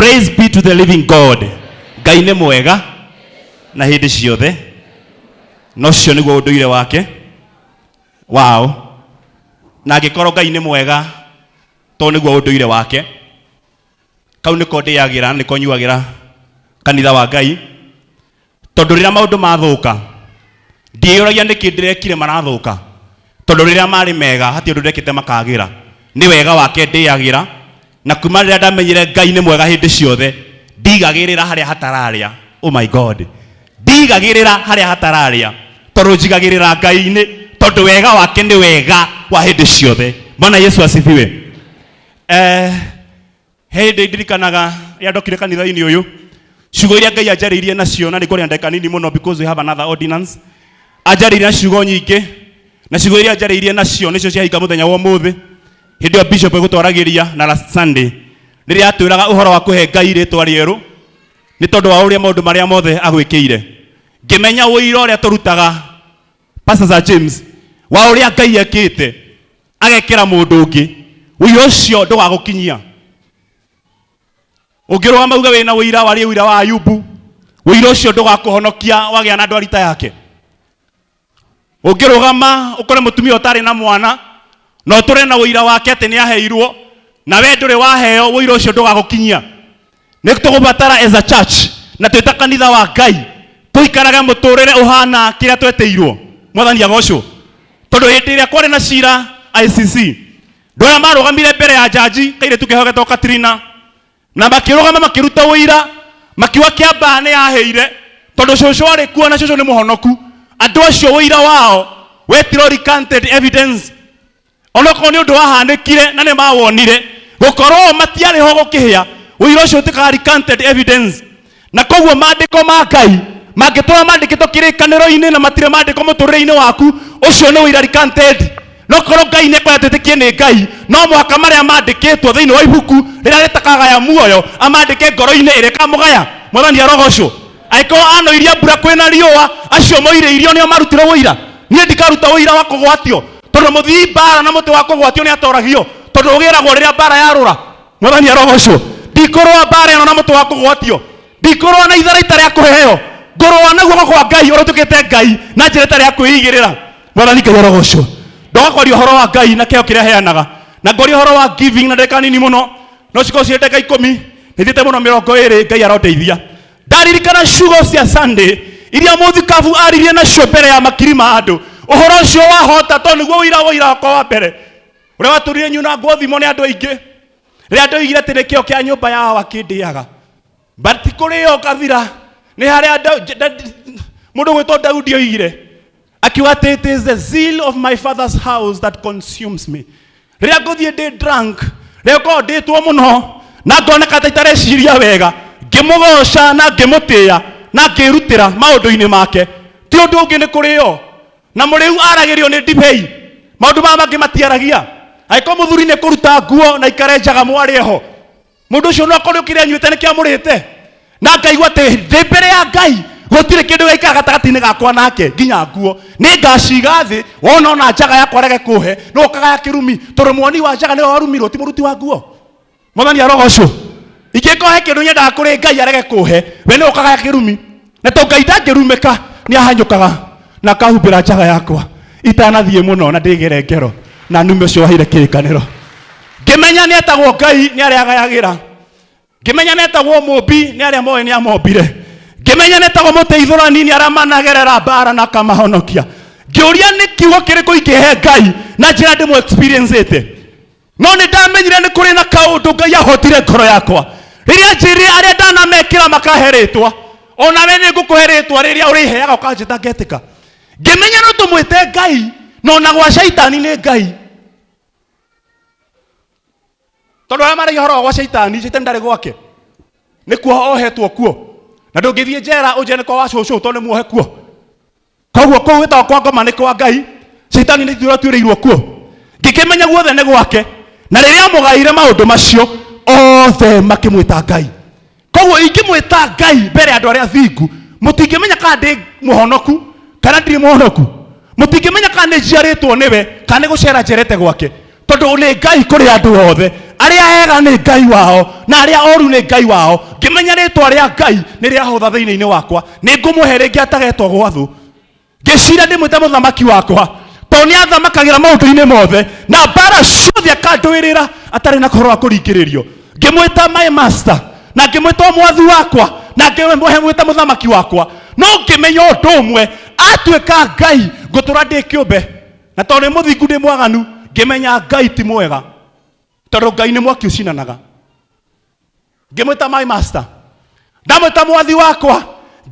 Praise be to the living God. Ngai nĩ mwega na hĩndĩ ciothe, na ũcio nĩguo ũndũire wake wao. Na angĩkorwo Ngai nĩ mwega tondũ nĩguo ũndũire wake, kau nĩko ndĩagĩra, nĩko nyuagĩra kanitha wa Ngai, tondũ rĩrĩa maũndũ mathũka ndiĩyũragia nĩkĩ ndĩrekire marathũka, tondũ rĩrĩa marĩ mega hatirĩ ũndũ ndekĩte makagĩra. Nĩ wega wake ndĩagĩra, na kuma rĩrĩa ndamenyire Ngai nĩ mwega hĩndĩ ciothe, ndigagĩrĩra harĩa hatararĩa. Oh my God, ndigagĩrĩra harĩa hatararĩa, tondũ njigagĩrĩra Ngai-inĩ, tondũ wega wake nĩ wega wa hĩndĩ ciothe. Bwana Yesu asifiwe. He hĩndĩ ndirikanaga rĩrĩa ndokire kanitha-inĩ ũyũ, ciugo iria Ngai anjarĩirie nacio, na nĩ ngwaria ndagĩka nini mũno because we have another ordinance. Anjarĩirie na ciugo nyingĩ, na ciugo iria anjarĩirie nacio nĩcio ciahinga mũthenya wa ũmũthĩ. Hĩndĩ ĩyo bishop egũtwaragĩria na last Sunday, rĩrĩa atwĩraga ũhoro wa kũhe Ngai rĩtwa rĩerũ nĩ tondũ wa ũrĩa maũndũ marĩa mothe agwĩkĩire. Ngĩmenya ũira ũrĩa tũrutaga Pastor Sir James wa ũrĩa Ngai ekĩte agekĩra mũndũ ũngĩ, ũira ũcio ndũgagũkinyia. Ũngĩrũgama uge wĩna ũira, warie ũira wa Ayubu, ũira ũcio ndũgakũhonokia wagĩa na ndwari ta yake. Ũngĩrũgama ũkore mũtumia ũtarĩ na mwana na ũtũre na ũira wake atĩ nĩ aheirwo, na we ndũrĩ waheo, ũira ũcio ndũgagũkinyia. Nĩ tũgũbatara as a church na twĩ ta kanitha wa Ngai tũikarage mũtũrĩre ũhana kĩrĩa twetĩirwo. Mwathani agocwo. Tondũ hĩndĩ ĩrĩa kwarĩ na cira ICC, andũ arĩa marũgamire mbere ya jaji, kairĩtu keho getagwo Katrina, na makĩrũgama makĩruta ũira, makiuga kĩambaa nĩ yaheire tondũ cũcũ arĩ kuo na cũcũ nĩ mũhonoku. Andũ acio ũira wao wetirwo recanted evidence, onokorwo nĩ ũndũ wahanĩkire na nĩ mawonire, gũkorwo matiarĩ ho gũkĩhĩa, ũira ũcio ũtuĩkaga recanted evidence. Na koguo maandĩko ma Ngai mangĩtũra mandĩkĩtwo kĩrĩkanĩro-inĩ na matirĩ maandĩko mũtũrĩre-inĩ waku, ũcio nĩ ũira recanted. No korwo Ngai nĩ ekwenda twĩtĩkie nĩ Ngai, no mũhaka marĩa mandĩkĩtwo thĩinĩ wa ibuku rĩrĩa rĩtakagaya muoyo amandĩke ngoro-inĩ ĩrĩa ĩkamũgaya. Mwathani arogocwo. Angĩkorwo anoirie mbura kwĩna riũa, acio moirĩirio nĩo marutire ũira. Niĩ ndikaruta ũira wa kũgwatio, tondũ mũthii mbara na mũtĩ wa kũgwatio nĩ atoragio, tondũ ũgĩragwo rĩrĩa mbara yarũra. Mwathani arogocwo. Ndikũrũa mbara ĩno na mũtĩ wa kũgwatio, ndikũrũa na itharaita rĩa kũheo, ngũrũa na guoko kwa Ngai ũrĩa ũtuĩkĩte Ngai na njĩra ĩtarĩ ya kwĩigĩrĩra. Mwathani Ngai arogocwo. Ndoka kwaria ũhoro wa Ngai na kĩheo kĩrĩa aheanaga, na ngwaria ũhoro wa giving na ndagĩka nini mũno, no cikorwo cirĩ ndagĩka 10, nĩ thiĩte mũno 20. Ngai arondeithia. Ndaririkana ciugo cia Sunday iria mũthikabu aririe nacio mbere ya makiri ma andũ. Ũhoro ũcio wahota, tondũ nĩguo ũira wa ũira wakwa wa mbere ũrĩa watũrire nyunangwo thimo nĩ andũ aingĩ, rĩrĩa ndoigire atĩ nĩkĩo kĩa nyũmba yao akĩndĩaga, but ti kũrĩo ngathira. Nĩ harĩa mũndũ gwĩtwo Daudi oigire akiuga atĩ it is the zeal of my father's house that consumes me. Rĩrĩa ngũthiĩ ndĩ drunk, rĩrĩa ngoragwo ndĩtwo mũno na ngoneka ta itareciria wega, ngĩmũgoca na ngĩmũtĩĩa na ngĩrutĩra maũndũ-inĩ make, ti ũndũ ũngĩ nĩ kũrĩo. Na mũrĩu aragĩrio nĩ ndibei, maũndũ maya mangĩ matiaragia. Angĩkorwo mũthuri nĩ kũruta nguo na ikare njaga mwarĩe ho, mũndũ ũcio no akorwo kĩrĩa anyuĩte nĩ kĩamũrĩte, na ngaigua atĩ ndĩ mbere ya Ngai gũtirĩ kĩndũ gĩaikara gatagatĩ-inĩ gakwa nake, nginya nguo nĩ ngaciga thĩ. Wona ona njaga yakwa rege kũhe, no ũkagaya kĩrumi, tondũ mwoni wa njaga nĩwe warumirwo, ti mũruti wa nguo. Mwathani arogocwo. Ingĩkorwo he kĩndũ nyendaga kũrĩ Ngai arege kũhe, we nĩwe ũkagaya kĩrumi, na to Ngai ndangĩrumĩka, nĩ ahanyũkaga na akahumbĩra njaga yakwa itanathiĩ mũno na ndĩgere ngero na nume ũcio waheire kĩrĩkanĩro. Ngĩmenya nĩ etagwo Ngai nĩ arĩa agayagĩra, ngĩmenya nĩ etagwo mũmbi nĩ arĩa moĩ nĩ amombire, ngĩmenya nĩ etagwo mũteithũrani nĩ arĩa managerera mbara na akamahonokia. Ngĩũria nĩ kiugo kĩrĩkũ ingĩhe Ngai na njĩra ndĩmũ experience-ĩte, no nĩ ndamenyire nĩ kũrĩ na kaũndũ Ngai ahotire ngoro yakwa rĩrĩa njĩrire arĩa ndanamekĩra makahe rĩtwa, ona we nĩ ngũkũhe rĩtwa rĩrĩa ũrĩheaga ũkanjĩta ngetĩka. Ngĩmenya no tũmwĩte Ngai, na ona gwa caitani nĩ Ngai, tondũ arĩa maragia ũhoro wa gwa caitani, caitani ndarĩ gwake, nĩ kuo ohetwo kuo, na ndũngĩthiĩ njera ũnjĩre nĩ kwa wa cũcũ tondũ nĩ muohe kuo. Koguo kũu gwĩtagwo kwa ngoma nĩ kwa Ngai, caitani nĩ ithuĩ tuĩrĩirwo kuo. Ngĩkĩmenya guothe nĩ gwake, na rĩrĩa amũgaĩire maũndũ macio othe makĩmwĩta Ngai. Koguo ingĩmwĩta Ngai mbere ya andũ arĩa athingu, mũtingĩmenya kana ndĩ mũhonoku kana ndirĩ mũhonoku, mũtingĩmenya kana nĩ njiarĩtwo nĩwe kana nĩ gũcera njerete gwake, tondũ nĩ Ngai kũrĩ andũ othe. Arĩa ega nĩ Ngai wao na arĩa oru nĩ Ngai wao. Ngĩmenya rĩtwa rĩa Ngai nĩ rĩahũtha thĩinĩ-inĩ wakwa. Nĩ ngũmũhe rĩngĩ atagetwo gwa thũ. Ngĩcira ndĩmwĩte mũthamaki wakwa tondũ nĩ athamakagĩra maũndũ-inĩ mothe na mbara ciothe akandũĩrĩra atarĩ na ũhoro wa kũringĩrĩrio. Ngĩmwĩta my master na ngĩmwĩta mwathi wakwa na ngĩmwĩta mũthamaki wakwa. No ngĩmenya ũndũ ũmwe, atuĩka Ngai ngũtũra ndĩ kĩũmbe, na tondũ nĩ mũthingu ndĩ mwaganu, ngĩmenya Ngai ti mwega tondũ Ngai nĩ mwaki ũcinanaga. Ngĩmwĩta my master, ndamwĩta mwathi wakwa,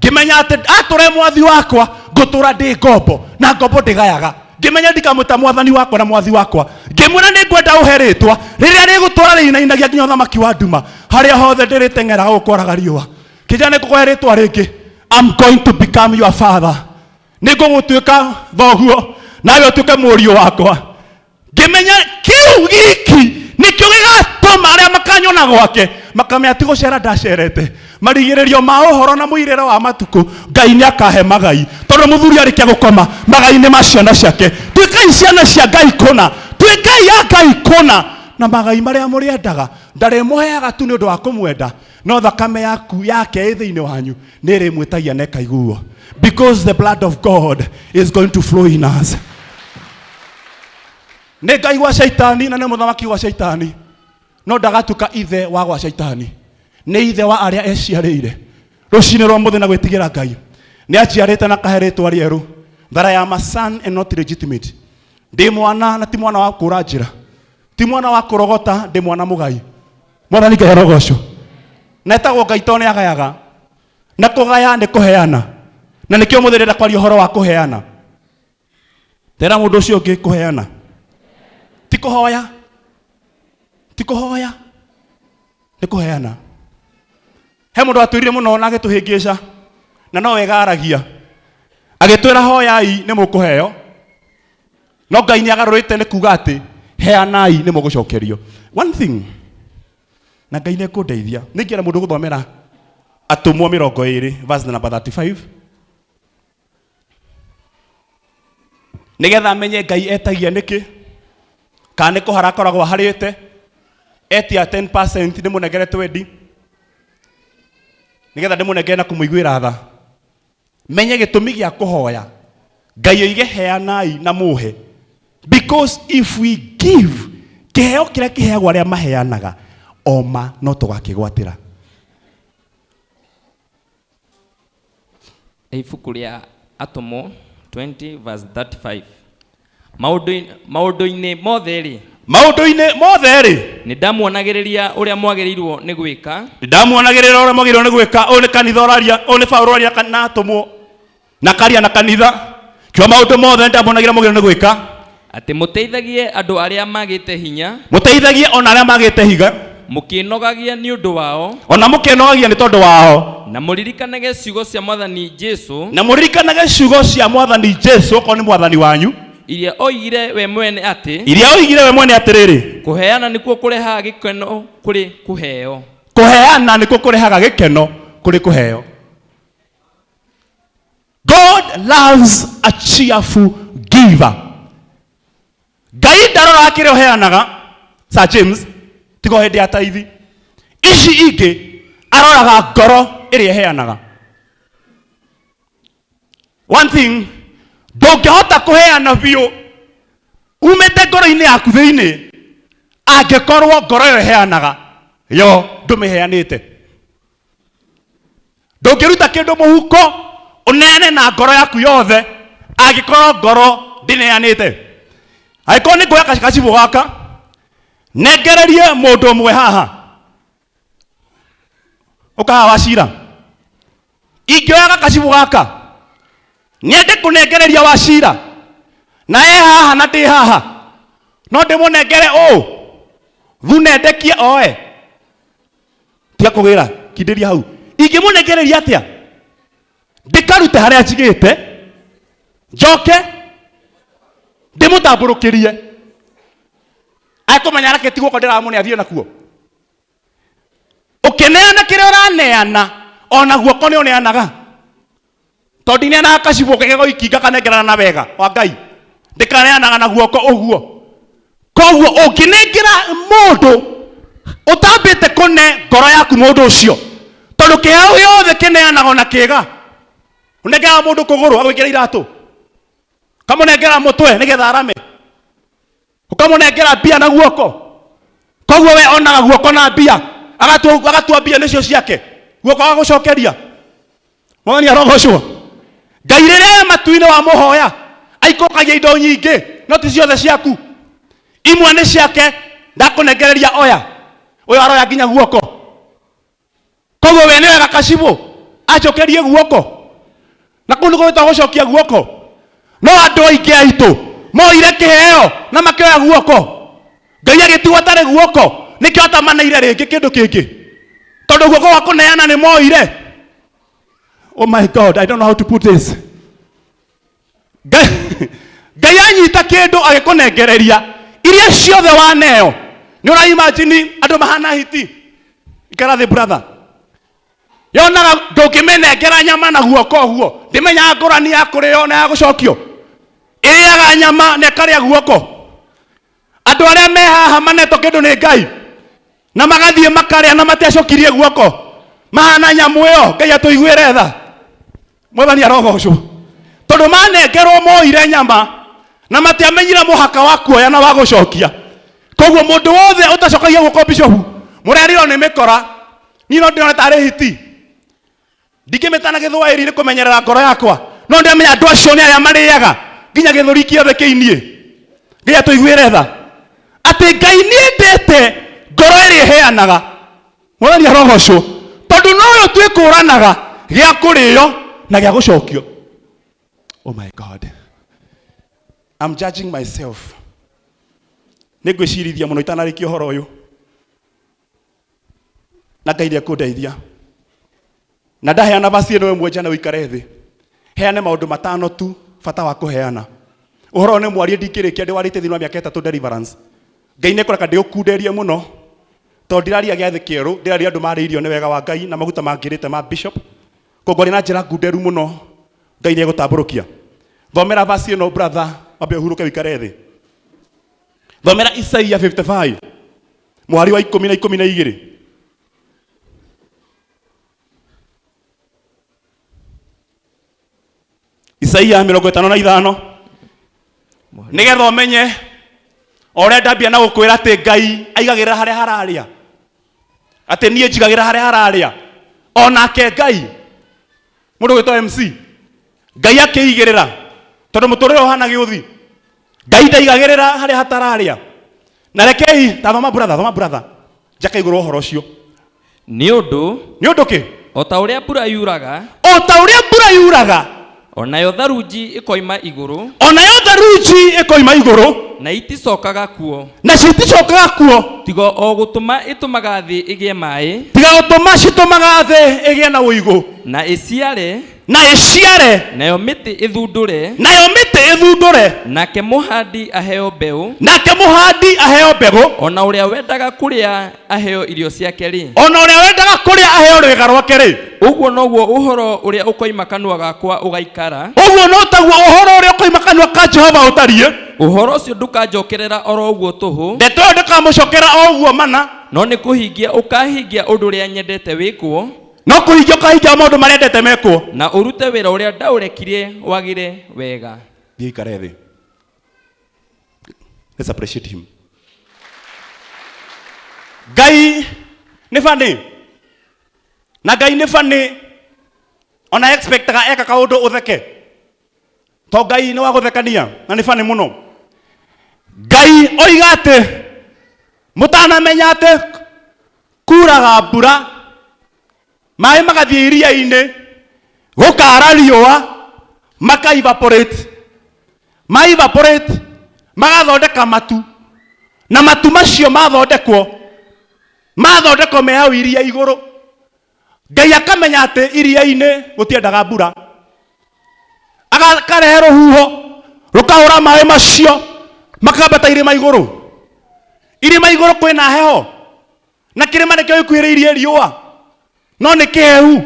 ngĩmenya atĩ atũre mwathi wakwa ngũtũra ndĩ ngombo na ngombo ndĩgayaga. Ngĩmenya ndikamwĩta mwathani wakwa na mwathi wakwa. Ngĩmwĩra nĩ ngwenda ũhe rĩtwa rĩrĩa rĩgũtũra rĩinainagia nginya ũthamaki wa nduma, harĩa hothe ndĩrĩteng'eraga gũkwaraga riũa. Kĩnjĩra nĩ ngũkũhe rĩtwa rĩngĩ, I'm going to become your father. Nĩ ngũgũtuĩka thoguo nawe ũtuĩke mũriũ wakwa. Ngĩmenya kĩu giki nĩkĩo gĩgatũma arĩa makanyona gwake makamenya ti gũcera ndacerete. Marigĩrĩrio ma ũhoro na mũirĩre wa matukũ, Ngai nĩ akahe magai, tondũ mũthuri arĩkia gũkoma magai nĩ ma ciana ciake. Tuĩkai ciana cia Ngai kũna, tuĩkai a Ngai kũna, na magai marĩa mũrĩendaga ndarĩmũheaga tu nĩ ũndũ wa kũmwenda, no thakame yaku yake ĩ thĩinĩ wanyu nĩ ĩrĩmwĩtagia na ĩkaiguo, because the blood of God is going to flow in us. Nĩ Ngai gwa Shaitani na nĩ mũthamaki gwa Shaitani, no ndagatuĩka ithe wa gwa Shaitani. Nĩ ithe wa arĩa eciarĩire. Rũcinĩ rwa mũthĩ na gwĩtigĩra Ngai, nĩ anjiarĩte na kahe rĩtwa rĩerũ, that I am a son and not legitimate. Ndĩ mwana na ti mwana wa kũra njĩra, ti mwana wa kũrogota, ndĩ mwana mũgai. Mwathani Ngai arogocwo. Na etagwo Ngai tondũ nĩ agayaga, na kũgaya nĩ kũheana, na nĩkĩo mũthĩ ndĩrenda kwaria ũhoro wa kũheana. Tera mũndũ ũcio ũngĩ kũheana ti kũhoya, ti kũhoya, nĩ kũheana. He mũndũ watwĩrire mũno na agĩtũhĩngĩca, na no wega aragia, agĩtwĩra hoyai nĩ mũkũheo, no Ngai nĩ agarũrĩte nĩ kuga atĩ heanai nĩ mũgũcokerio. One thing, na Ngai nĩ ekũndeithia, nĩ ingĩenda mũndũ gũthomera Atũmwo 20 verse number 35, nĩgetha amenye Ngai etagia nĩkĩ, kana nĩ kũhara akoragwo aharĩte. Etia 10% ndĩmũnengere 20 nĩgetha ndĩmũnengere na kũmũiguĩra tha. Menye gĩtũmi gĩa kũhoya Ngai oige heanai na mũhe, because if we give, kĩheo kĩrĩa kĩheagwo arĩa maheanaga oma no tũgakĩgwatĩra. Ibuku rĩa Atũmwo 20 verse 35. Maũndũ-inĩ mothe-rĩ, Maũndũ-inĩ mothe-rĩ, nĩ ndamuonagĩrĩria ũrĩa mwagĩrĩirwo nĩ gwĩka. Nĩ ndamuonagĩrĩra ũrĩa mwagĩrĩirwo nĩ gwĩka. Ũyũ nĩ kanitha ũraria, ũyũ nĩ Paũlũ ũraria na atũmwo, na akaria na kanitha. Kiuga maũndũ mothe nĩ ndamuonagĩrĩra mwagĩrĩirwo nĩ gwĩka, atĩ mũteithagie andũ arĩa magĩte hinya, mũteithagie ona arĩa magĩte hinya, mũkĩnogagia nĩ ũndũ wao, ona mũkĩnogagia nĩ tondũ wao, na mũririkanage ciugo cia Mwathani Jesu, na mũririkanage ciugo cia Mwathani Jesu, okorwo nĩ Mwathani wanyu, iria oigire we mwene atĩ, iria oigire we mwene atĩrĩrĩ, kũheana nĩkuo kũrehaga gĩkeno kũrĩ kũheo. Kũheana nĩkuo kũrehaga gĩkeno kũrĩ kũheo. God loves a cheerful giver. Ngai ndaroraga kĩrĩa ũheanaga, Sir James, tiga o hĩndĩ ya taithi. Ici ingĩ aroraga ngoro ĩrĩa ĩheanaga. One thing, ndũngĩhota kũheana biũ umĩte ngoro-inĩ yaku thĩinĩ angĩkorwo ngoro ĩyo ĩheanaga yo ndũmĩheanĩte. Ndũngĩruta kĩndũ mũhuko ũneane na ngoro yaku yothe angĩkorwo ngoro ndĩneanĩte. Angĩkorwo nĩ nguoya gacibũ gaka nengererie mũndũ ũmwe haha, ũka haha Wacira, ingĩoya gacibũ gaka nyende kũnengereria Wacira na e haha na ndĩ haha, no ndĩmũnengere ũũ thune ndekie oe, tiga kũgĩra kindĩria hau. Ingĩmũnengereria atĩa? Ndĩkarute harĩa njigĩte njoke ndĩmũtambũrũkĩrie, akũmenya arake ti guoko ndĩramũne athiĩ nakuo. Ũkĩneana kĩrĩa ũraneana ona guoko nĩ ũneanaga, tondũ ndineanaga kacibũ kege goiki ngakanengerana na wega wa Ngai, ndĩkaneanaga na guoko ũguo. Koguo ũngĩnengera mũndũ Ũtambĩte kũne ngoro yaku mũndũ ũcio, tondũ kĩheo gĩothe kĩneanagwo na kĩga. Ũnengeraga mũndũ kũgũrũ agwĩkĩra iratũ, ũkamũnengera mũtwe nĩgetha arame, ũkamũnengera mbia na guoko. Koguo we onaga guoko na mbia, agatua mbia nĩcio ciake, guoko agagũcokeria. Mwathani arogocwo. Ngai rĩrĩa e matu-inĩ wamũhoya aikũrũkagia indo nyingĩ, no ti ciothe ciaku, imwe nĩ ciake. Ndakũnengereria oya, ũyũ aroya nginya guoko. Koguo we nĩ wega kacibũ acokerie guoko, na kũu nĩkuo gwĩtagwo gũcokia guoko. No andũ aingĩ aitũ moire kĩheo na makĩoya guoko, Ngai agĩtigwo atarĩ guoko. Nĩkĩo atamaneire rĩngĩ kĩndũ kĩngĩ, tondũ guoko gwa kũneana nĩ moire. Oh my God, I don't know how to put this. Ngai anyita kĩndũ agĩkũnengereria iria ciothe waneo. Nĩ ũra imagine andũ mahana hiti? Ikara thĩ, brother. Yonaga ndũngĩmĩnengera nyama na guoko ũguo, ndĩmenyaga ngũrani ya kũrĩo na ya gũcokio. Ĩrĩaga nyama na ĩkarĩa guoko. Andũ arĩa me haha manetwo kĩndũ nĩ Ngai na magathiĩ makarĩa na matiacokirie guoko, mahana nyamũ ĩyo. Ngai atũiguĩre tha. Mwathani arogocwo, tondũ manengerwo moire nyama na matiamenyire mũhaka wa kuoya na wa gũcokia. Koguo mũndũ wothe ũtacokagia guoko, bishofu, mũrerirwo nĩ mĩkora. Niĩ no ndĩrona tarĩ hiti, ndingĩmĩta na gĩthwaĩri nĩ kũmenyerera ngoro yakwa, no ndĩramenya andũ acio nĩ arĩa marĩaga nginya gĩthũri kĩothe kĩiniĩ. Ngai atũiguĩre tha, atĩ Ngai nĩendete ngoro ĩrĩa ĩheanaga. Mwathani arogocwo, tondũ noyo twĩkũranaga gĩa kũrĩo na gĩa gũcokio. Oh my God, I'm judging myself. Nĩ ngwĩcirithia mũno itanarĩkia ũhoro ũyũ, na Ngai nĩekũndeithia. Na ndaheana vaci ĩno ĩmwe njane ũikare thĩ, heane maũndũ matano tu bata wa kũheana. Ũhoro ũyũ nĩ mwarie, ndingĩrĩkia ndĩwarĩtie thĩinĩ wa mĩaka 3 deliverance. Ngai nĩekũreka ndĩũkunderie mũno, tondũ ndiraria gĩathĩ kĩerũ, ndĩraria andũ marĩirio nĩ wega wa Ngai na maguta mangĩrĩte ma bishop. Koguo arĩ na njĩra ngunderu mũno, Ngai nĩegũtambũrũkia. Thomera vaci ĩno, brother, wambe ũhurũke ũikare thĩ. Thomera Isaia 55 mũhari wa 10 na 12. Isaia 55, nĩgetha ũmenye o ũrĩa ndambia na gũkwĩra atĩ Ngai aigagĩrĩra harĩa hararĩa, atĩ niĩ njigagĩra harĩa hararĩa. Onake Ngai, mũndũ gwĩtwo MC, Ngai akĩigĩrĩra, tondũ mũtũrĩre ũhana gĩũthi, Ngai ndaigagĩrĩra harĩa hatararĩa. Na rekei ta thoma, brother, thoma, brother, njaka igũrũ ũhoro ũcio. Nĩ ũndũ Nĩ ũndũ kĩ? O ta ũrĩa mbura yuraga, O ta ũrĩa mbura yuraga, o nayo tharunji ĩkoima igũrũ, o nayo tharunji ĩkoima igũrũ, na iticokaga kuo, na citicokaga kuo, tiga o gũtũma ĩtũmaga thĩ ĩgĩe maĩ, tiga gũtũma citũmaga thĩ ĩgĩe na ũigũ, na ĩciare, na ĩciare, nayo mĩtĩ ĩthundũre, nayo mĩtĩ ĩthundũre, nake mũhandi aheo mbeũ, nake mũhandi aheo mbegũ, o na ũrĩa wendaga kũrĩa aheo irio ciake rĩ, ona ũrĩa wendaga kũrĩa aheo rwĩga rwake rĩ, ũguo noguo ũhoro ũrĩa ũkoima kanua gakwa ũgaikara. Ũguo no taguo ũhoro ũrĩa ũkoima kanua ka Jehova ũtariĩ. Ũhoro ũcio ndũkanjokerera oro ũguo tũhũ, Ndeto ĩyo ndĩkamũcokera o ũguo mana, no nĩ kũhingia ũkahingia ũndũ ũrĩa nyendete wĩkwo, no kũhingia ũkahingia maũndũ marĩa endete mekwo, na ũrute wĩra ũrĩa ndaũrekirie wagĩre wega. Thiĩ ikare thĩ. Let's appreciate him. Ngai nĩ bani, na Ngai nĩ bani, ona expectaga eka kaũndũ ũtheke, to Ngai nĩ wa gũthekania na nĩ bani mũno. Ngai oiga atĩ mũtanamenya atĩ kuraga mbura, maĩ magathiĩ iria-inĩ, gũkara riũa, maka evaporate, ma evaporate magathondeka matu, na matu macio mathondekwo me hau iria igũrũ. Ngai akamenya atĩ iria-inĩ gũtiendaga mbura, akarehe rũhuho rũkahũra maĩ macio makambata irĩma igũrũ. Irĩma igũrũ kwĩna heho, na kĩrĩma nĩkĩo gĩkuhĩrĩirie riũa, no nĩ kĩhehu.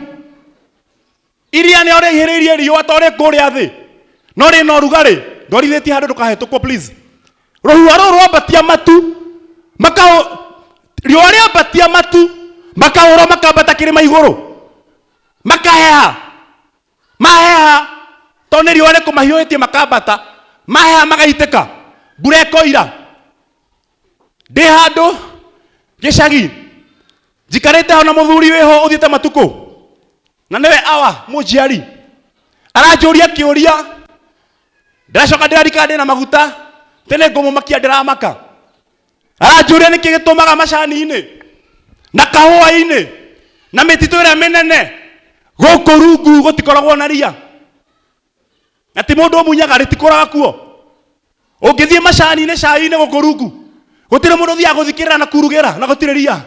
Iria nĩ ũrĩihĩrĩirie riũa to rĩ kũrĩa thĩ, no rĩna ũrugarĩ. Ndwarithĩtie handũ ndũkahetũkwo, please. Rũhuho rũu rwambatia matu makahũ. Riũa rĩambatia matu makahũrwo makambata kĩrĩma igũrũ makaheha maheha tondũ nĩ riũa rĩkũmahiũhĩtie makambata maheha magaitĩka mbura ĩkoira. Ndĩ handũ gĩcagi njikarĩte ho na mũthuri wĩho ũthiĩte matukũ na nĩwe awa mũnjiari aranjũria kĩũria ndĩracoka ndĩrarikana ndĩna maguta tene ngũmũmakia ndĩramaka aranjũria nĩkĩ gĩtũmaga macani-inĩ na kahũa-inĩ na mĩtitũ ĩrĩa mĩnene gũkũ rungu gũtikoragwo na ria na ti mũndũ ũmunyaga rĩtikũraga kuo. Ũngĩthiĩ macani-inĩ cai-inĩ gũkũ rungu gũtirĩ mũndũ ũthiaga gũthikĩrĩra na kurugĩra na gũtirĩ ria.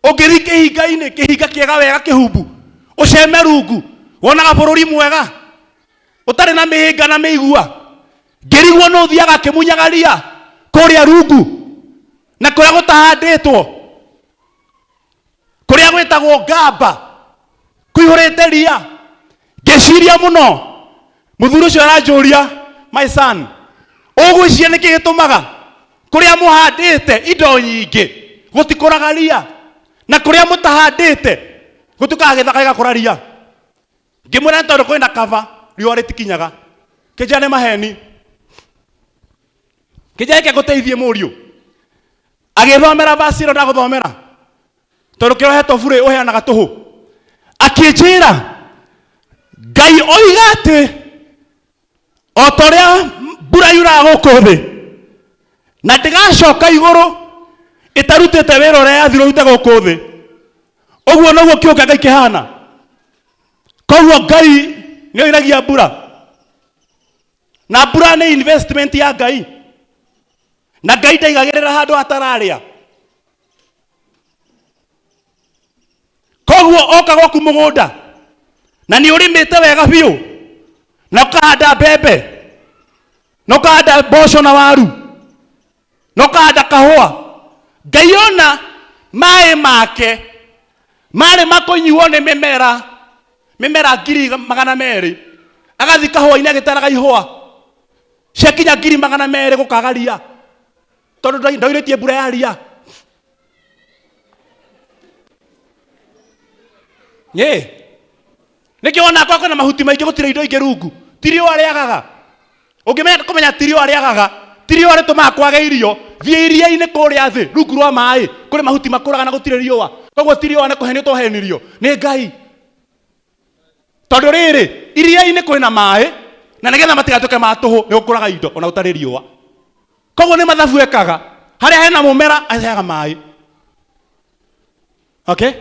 Ũngĩthiĩ kĩhinga-inĩ kĩhinga kĩega wega kĩhumbu ũceme rungu wonaga bũrũri mwega ũtarĩ na mĩhĩnga na mĩigua. Ngĩrigwo nũ ũthiaga akĩmunyaga ria kũrĩa rungu na kũrĩa gũtahandĩtwo kũrĩa gwĩtagwo ngamba kũihũrĩte ria. Ngĩciria mũno mũthuri ũcio aranjũria my son ũgwĩciria nĩkĩ gĩtũmaga kũrĩa mũhandĩte indo nyingĩ gũtikũraga ria na kũrĩa mũtahandĩte gũtuĩkaga gĩthaka gĩgakũra ria. Ngĩmwĩra nĩ tondũ kwĩna kaba riũa rĩtikinyaga. Kĩnjĩra nĩ maheni. Kĩnjĩra reke ngũteithie mũriũ. Agĩthomera verse ĩno ndagũthomera tondũ kĩrĩa ũhetwo burĩ ũheanaga tũhũ. Akĩnjĩra Ngai oiga atĩ o ta ũrĩa mbura yuraga gũkũ thĩ na ndĩgacoka igũrũ ĩtarutĩte wĩra ũrĩa yathirwo ĩrute gũkũ thĩ, ũguo noguo kiugo kĩa Ngai kĩhana. Koguo Ngai nĩ oiragia mbura na mbura nĩ investment ya Ngai na Ngai ndaigagĩrĩra handũ hatararĩa. Koguo oka gwaku mũgũnda na nĩ ũrĩmĩte wega biũ na ũkahanda mbembe na ũkahanda mboco na waru na ũkahanda kahũa, Ngai ona maĩ make marĩ makũnyuo nĩ mĩmera mĩmera 200,000 agathiĩ kahũa-inĩ agĩtaraga ihũa ciakinya 200,000 gũkaga ria tondũ ndoirĩtie mbura ya ria. Ĩ nĩkĩo wona kwakwa na mahuti maingĩ gũtirĩ indo ingĩ rungu ti riũa rĩagaga. Ũngĩmenya kũmenya ti riũa rĩagaga ti riũa rĩtũmaga kwage irio, thiĩ iria-inĩ kũrĩa thĩ rungu rwa maĩ kũrĩ mahuti makũraga na gũtirĩ riũa. Koguo ti riũa nĩ kũhenio tũhenirio nĩ Ngai. Tondũ rĩrĩ iria-inĩ kwĩna maĩ na nĩgetha matigatuĩke ma tũhũ nĩ gũkũraga indo ona gũtarĩ riũa. Koguo nĩ mathabu ekaga harĩa hena mũmera aheaga maĩ. Okay?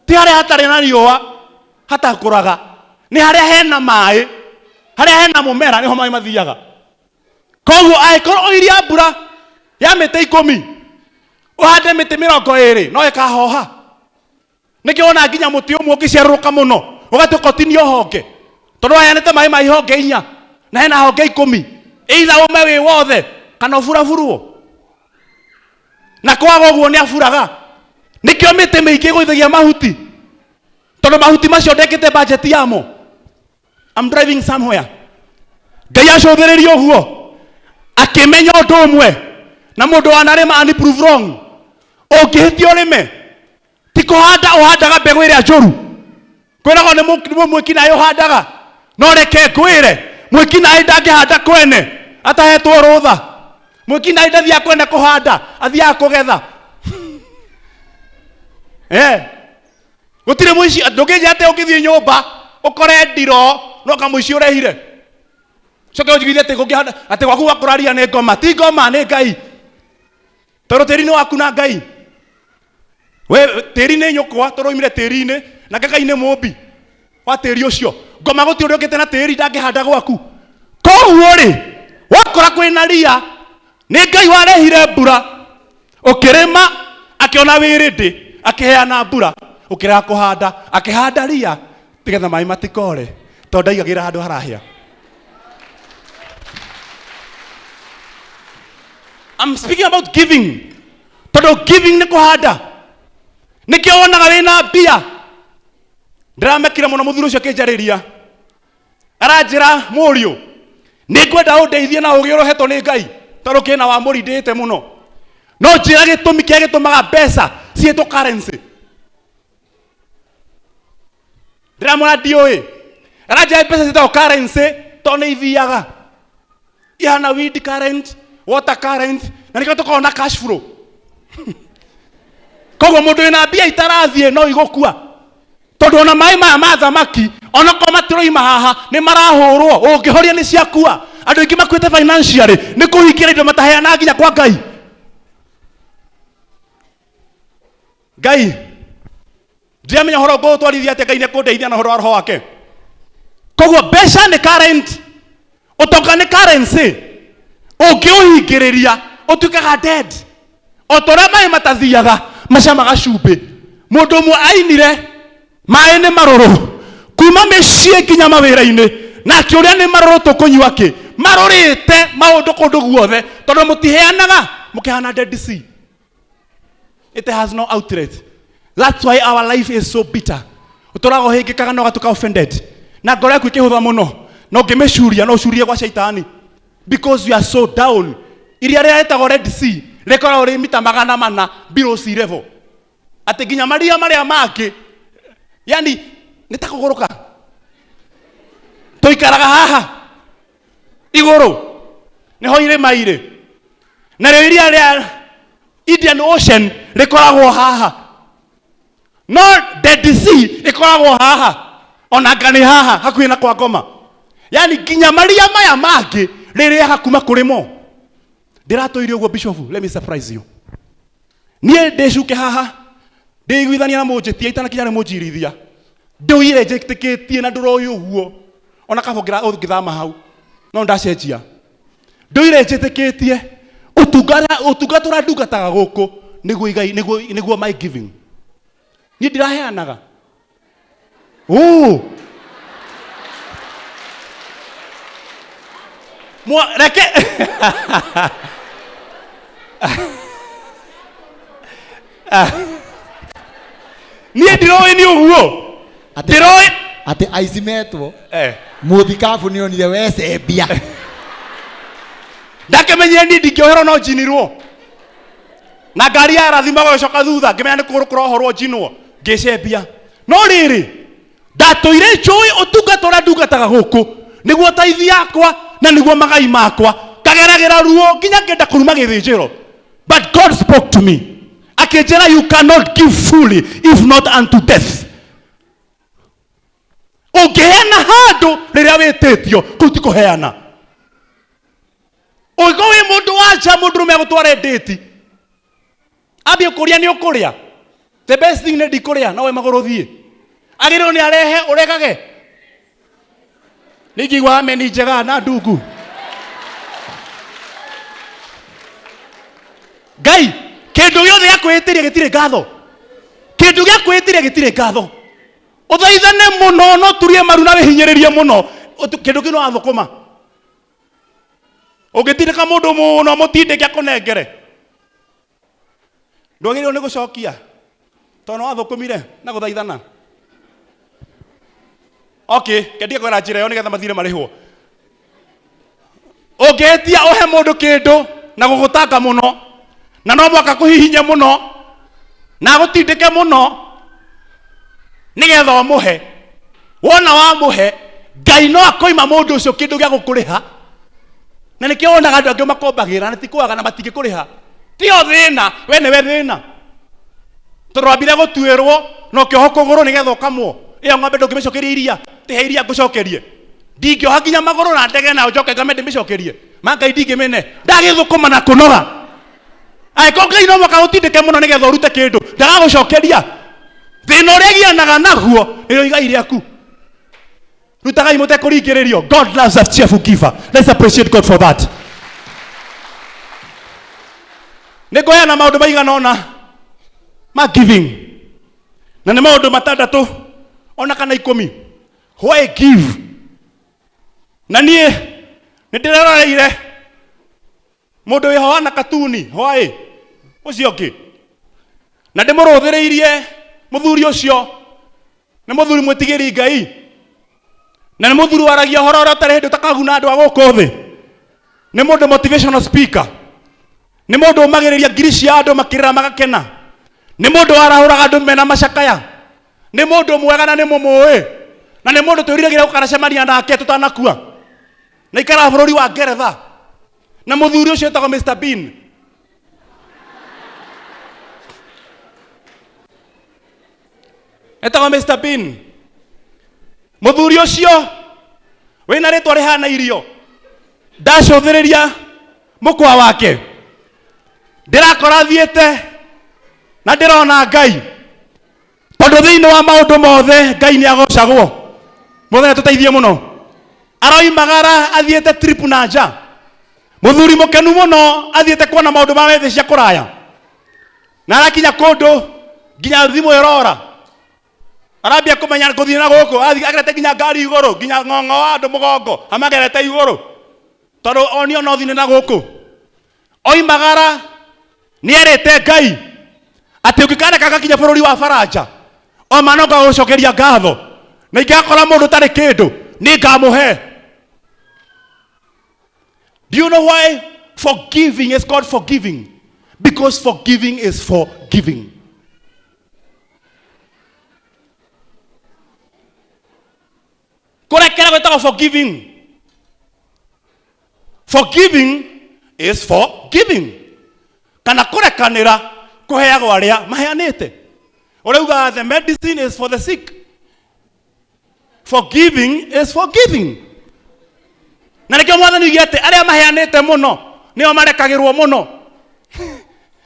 Ti harĩa hatarĩ na riũa hatakũraga, nĩ harĩa hena maĩ, harĩa hena mũmera nĩho maĩ mathiaga. Koguo angĩkorwo ũiria mbura ya mĩtĩ 10 ũhande mĩtĩ 20 no ĩkahoha. Nĩkĩo wona nginya mũtĩ ũmwe ũngĩciarũrũka mũno ũgatuĩka ũtinio honge, tondũ waheanĩte maĩ ma ihonge 4 na hena honge 10, either ũme wĩ wothe kana ũburaburwo. Na kwaga ũguo nĩ aburaga. Nĩkĩo mĩtĩ mĩingĩ ĩgũithagia mahuti, tondũ mahuti macio ndekĩte budget yamo. I'm driving somewhere. Ngai acũthĩrĩria ũguo akĩmenya ũndũ ũmwe na mũndũ wanarĩma and prove wrong. Ũngĩhĩtia ũrĩme ti kũhanda ũhandaga mbegũ ĩrĩa njũru, kwĩragwo nĩ mwĩkinaĩ ũhandaga, no reke ngwĩre mwĩkinaĩ ndangĩhanda kwene atahetwo rũtha. Mwĩkinaĩ ndathiaga kwene kũhanda, athiaga kũgetha. Gũtirĩ mũici, ndũngĩnjĩra atĩ ũngĩthiĩ nyũmba ũkore ndiro no kamũici ũrehire coke ũnjiguithie atĩ kũngĩhanda atĩ gwaku gwakũraria nĩ ngoma. Ti ngoma, nĩ Ngai, tondũ tĩri nĩ waku na Ngai. We tĩri nĩ nyũkwa tondũ oimire tĩri-inĩ na Ngai nĩ mũmbi wa tĩri ũcio. Ngoma gũtirĩ ũndũ ũkĩte na tĩri ndangĩhanda gwaku. Koguo rĩ wakora kwĩna ria nĩ Ngai warehire mbura ũkĩrĩma akĩona wĩ ready akĩheana mbura ũkĩrega kũhanda akĩhanda ria nĩgetha maĩ matikore tondũ ndaigagĩra handũ harahĩa. I'm speaking about giving tondũ giving nĩ kũhanda. Nĩkĩo wonaga wĩna mbia. Ndĩramekire mũno mũthuri ũcio akĩnjarĩria aranjĩra mũriũ nĩ ngwenda ũndeithie na ũgĩ ũrĩa ũhetwo nĩ Ngai tondũ kĩna wa mũri ndĩĩte mũno. No njĩra gĩtũmi kĩrĩa gĩtũmaga mbeca ciĩtwo currency. Ndĩramwĩra ndiũĩ. Aranjĩra mbeca ciĩtagwo currency tondũ nĩ ithiaga. Ihana wind current, water current, na nĩkĩo tũkoragwo na cash flow. Koguo mũndũ wĩna mbia itarathiĩ no igũkua. Tondũ ona maĩ maya ma thamaki onakorwo matiroima haha nĩ marahũrwo, ũngĩhoria nĩ ciakua. Andũ aingĩ makuĩte financially nĩ kũhingĩra indo mataheanaga nginya kwa Ngai. Ngai ndiramenya ũhoro ngũũtwarithia atĩa, Ngai nĩ ekũndeithia na ũhoro wa roho wake. Koguo mbeca nĩ current, ũtonga nĩ currency, ũngĩũhingĩrĩria ũtuĩkaga dead. O ta ũrĩa maĩ matathiaga macamaga cumbĩ. Mũndũ ũmwe ainire maĩ nĩ marũrũ kuma mĩciĩ nginya mawĩra-inĩ, na akĩũria nĩ marũrũ tũkũnyua kĩ? Marũrĩte maũndũ kũndũ guothe tondũ mũtiheanaga, mũkĩhana Dead Sea. It has no outlet. That's why our life is so bitter. Ũtũraga ũhĩngĩkaga na ũgatuĩka offended. Na ngoro yaku ĩkĩhũtha mũno. Na ũngĩmĩcuria no ũcurie gwa shaitani. Because you are so down. Iria rĩrĩa rĩtagwo Red Sea rĩkoragwo rĩ mita 400 below sea level. Atĩ nginya maria marĩa mangĩ, yani nĩ ta kũgũrũka. Tũikaraga haha igũrũ nĩho irĩma irĩ. Narĩo iria rĩa Indian Ocean rĩkoragwo haha, no Dead Sea ĩkoragwo haha, ona anga nĩ haha hakuhĩ na kwa ngoma. Yani nginya maria maya mangĩ rĩrĩaga kuma kũrĩ mo. Ndĩratũire ũguo Bishop, let me surprise you. Niĩ ndĩcuke haha ndĩiguithania na mũnjĩtia itanakinya nĩ mũnjirithia, ndũire njĩtĩkĩtie na ndũroĩ ũguo, ona kaba ũngĩthama hau no ndacenjia. Ndũire njĩtĩkĩtie ũtungata ũrĩa ndungataga gũkũ nĩguo igai, nĩguo my giving. Niĩ ndiraheanaga. Ũ. Mwa, reke. Niĩ ndiroĩ nĩ ũguo. Ndiroĩ. Atĩ aici metwo. Eh. Mũthikabu nĩ onire wecembia. Ndakĩmenyire niĩ ndingĩoherwo no njinirwo. Na ngari ya rathima gũgĩcoka thutha, ngĩmenya nĩ kũgũrũ kũrohorwo njinwo, ngĩcembia. No rĩrĩ, ndatũire njũĩ ũtungata ũrĩa ndungataga gũkũ, nĩguo taithi yakwa na nĩguo magai makwa. Ngageragĩra ruo nginya ngĩenda kũruma gĩthĩnjĩro. But God spoke to me. Akĩnjĩra, you cannot give fully if not unto death. Ũngĩheana handũ rĩrĩa wĩtĩtio, kũu ti kũheana. Ũngĩkorwo wĩ mũndũ wa nja, mũndũrũme agũtware ndĩti, ambie kũria nĩ ũkũrĩa. The best thing nĩ ndikũrĩa, no we magũrũ thiĩ. Agĩrĩirwo nĩ arehe ũregage. Ningĩigua ameni njega na ndungu. Ngai, kĩndũ gĩothe gĩa kwĩĩtĩria gĩtirĩ ngatho. Kĩndũ gĩa kwĩĩtĩria gĩtirĩ ngatho. Ũthaithane mũno, no turie maru na wĩhinyĩrĩrie mũno. Kĩndũ kĩu no wathũkũma. Ũngĩtindĩka mũndũ mũno, mũtindĩke akũnengere. Ndwagĩrĩirwo nĩ gũcokia tondũ nĩ wathũkũmire na gũthaithana. Okay, kendia kwĩra njĩra ĩyo nĩgetha mathire marĩhwo. Ũngĩhĩtia ũhe mũndũ kĩndũ na gũgũtanga mũno, na no mũhaka kũhihinye mũno na agũtindĩke mũno nĩgetha ũmũhe. Wona wamũhe, Ngai no akoima mũndũ ũcio kĩndũ gĩa gũkũrĩha. Na nĩkĩo wonaga andũ angĩ makombagĩra na ti kwaga na matingĩkũrĩha. Tio thĩna, we nĩwe thĩna. Tondũ wambire gũtuĩrwo na ũkĩohwo kũgũrũ nĩgetha ũkamwo. Ĩyo ng'ombe ndũngĩmĩcokeria iria, tihe iria ngũcokerie. Ndingĩoha nginya magũrũ na ndege na njoke ngame ndĩmĩcokerie. Ma Ngai ndingĩmĩne. Ndagĩthũkũma na kũnoga. Angĩkorwo Ngai no mũhaka ũtindĩke mũno nĩgetha ũrute kĩndũ, ndagagũcokeria. Thĩna ũrĩa agianaga naguo nĩrĩo igai rĩaku. Rutagai mũtekũringĩrĩrio. God loves a cheerful giver. Let's appreciate God for that. Nĩ ngũheana maũndũ maigana ũna ma giving, na nĩ maũndũ matandatũ ona kana 10. Why give? Na niĩ nĩ ndĩreroreire mũndũ wĩho wana katuni hwaĩ ũcio ũngĩ, na ndĩmũrũthĩrĩirie mũthuri ũcio. Nĩ mũthuri mwĩtigĩri Ngai, na nĩ mũthuri waragia ũhoro ũrĩa ũtarĩ hĩndĩ ũtakaguna andũ a gũkũ thĩ. Nĩ mũndũ motivational speaker. Nĩ mũndũ ũmagĩrĩria ngiri cia andũ makĩrĩra magakena. Nĩ mũndũ warahũraga andũ mena macakaya. Nĩ mũndũ mwega na nĩ mũmũĩ. Na nĩ mũndũ twĩriragĩria gũkanacemania nake tũtanakua. Na ikaraga bũrũri wa Ngeretha. Na mũthuri ũcio etagwo Mr Bean. Etagwo Mr Bean. Mũthuri ũcio wĩna rĩtwa rĩhana irio ndacũthĩrĩria mũkwa wake ndĩrakora thiĩte na ndĩrona Ngai tondũ thĩinĩ wa maũndũ mothe Ngai nĩ agocagwo. Mũthenya tũteithie mũno. Aroimagara athiĩte trip na nja. Mũthuri mũkenu mũno athiĩte kuona maũndũ ma thĩ cia kũraya. Na arakinya kũndũ nginya thimũ ĩrora. Arambia kũmenya gũthiĩ na gũkũ, athiĩ agerete nginya ngari igũrũ, nginya ng'ong'o wa andũ mũgongo, amagerete igũrũ. Tondũ onio no thiĩ na gũkũ. Oimagara nĩ erĩte Ngai atĩ ũngĩkaneka gakinya bũrũri wa Faranja, o ma no ngagũcokeria ngatho. Na ingĩgakora mũndũ ũtarĩ kĩndũ, nĩ ngamũhe. Do you know why forgiving is called forgiving? Because forgiving is forgiving. Kũrekera gwĩtagwo forgiving. Forgiving is forgiving. Kana kũrekanĩra kũheagwo arĩa maheanĩte. Ũrauga the medicine is for the sick. Forgiving is forgiving. Na nĩkĩo mwathani oigire atĩ arĩa maheanĩte mũno nĩo marekagĩrwo mũno.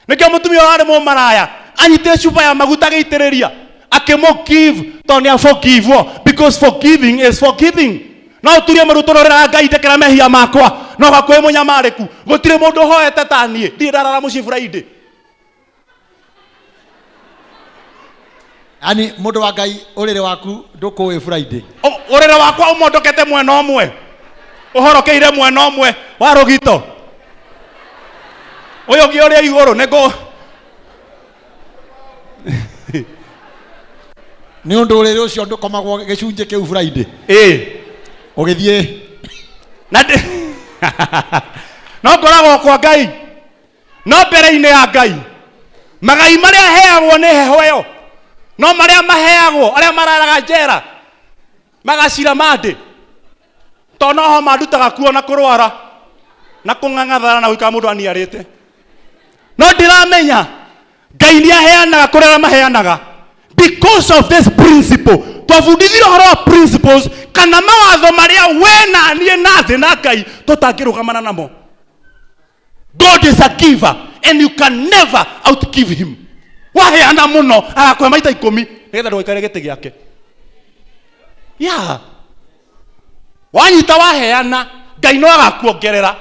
Nĩkĩo mũtumia ũyũ warĩ mũmaraya anyitire cuba ya maguta agĩitĩrĩria akĩmũgive tondũ nĩ aforgivwo, because forgiving is forgiving. No ũturie mũru tũrorera Ngai ndekera mehia makwa no gakuĩ mũnyamarĩku gũtirĩ mũndũ ũhoete ta niĩ ndirĩ ndarara mũciĩ Friday. Yaani mũndũ wa Ngai ũrĩrĩ waku ndũkũĩ Friday. Ũrĩrĩ wakwa ũmondokete mwena ũmwe ũhorokeire mwena ũmwe wa rũgito ũyũ ũngĩ ũrĩa igũrũ nĩngũ Nĩ ũndũ ũrĩrĩ ũcio ndũkomagwo gĩcunjĩ kĩu Friday. Ĩĩ. Ũgĩthiĩ. Na ndĩ no ngoragwo kwa Ngai no mbere-inĩ ya Ngai magai marĩa heagwo nĩ heho ĩyo no marĩa maheagwo arĩa mararaga njera magacira mandĩ tondũ noho mandutaga kuo na kũrwara na kũng'ang'athara na gũikara mũndũ aniarĩte. No ndĩramenya Ngai nĩ aheanaga kũrĩ arĩa maheanaga because of this principle. Twabundithirio ũhoro wa principles kana mawatho marĩa we na niĩ na thĩ na Ngai tũtangĩrũgamana namo. God is a giver and you can never outgive him. Waheana mũno agakũhe maita ikũmi nĩgetha ndũgaikare gĩtĩ gĩake. Yeah. Wanyita waheana Ngai no agakuongerera.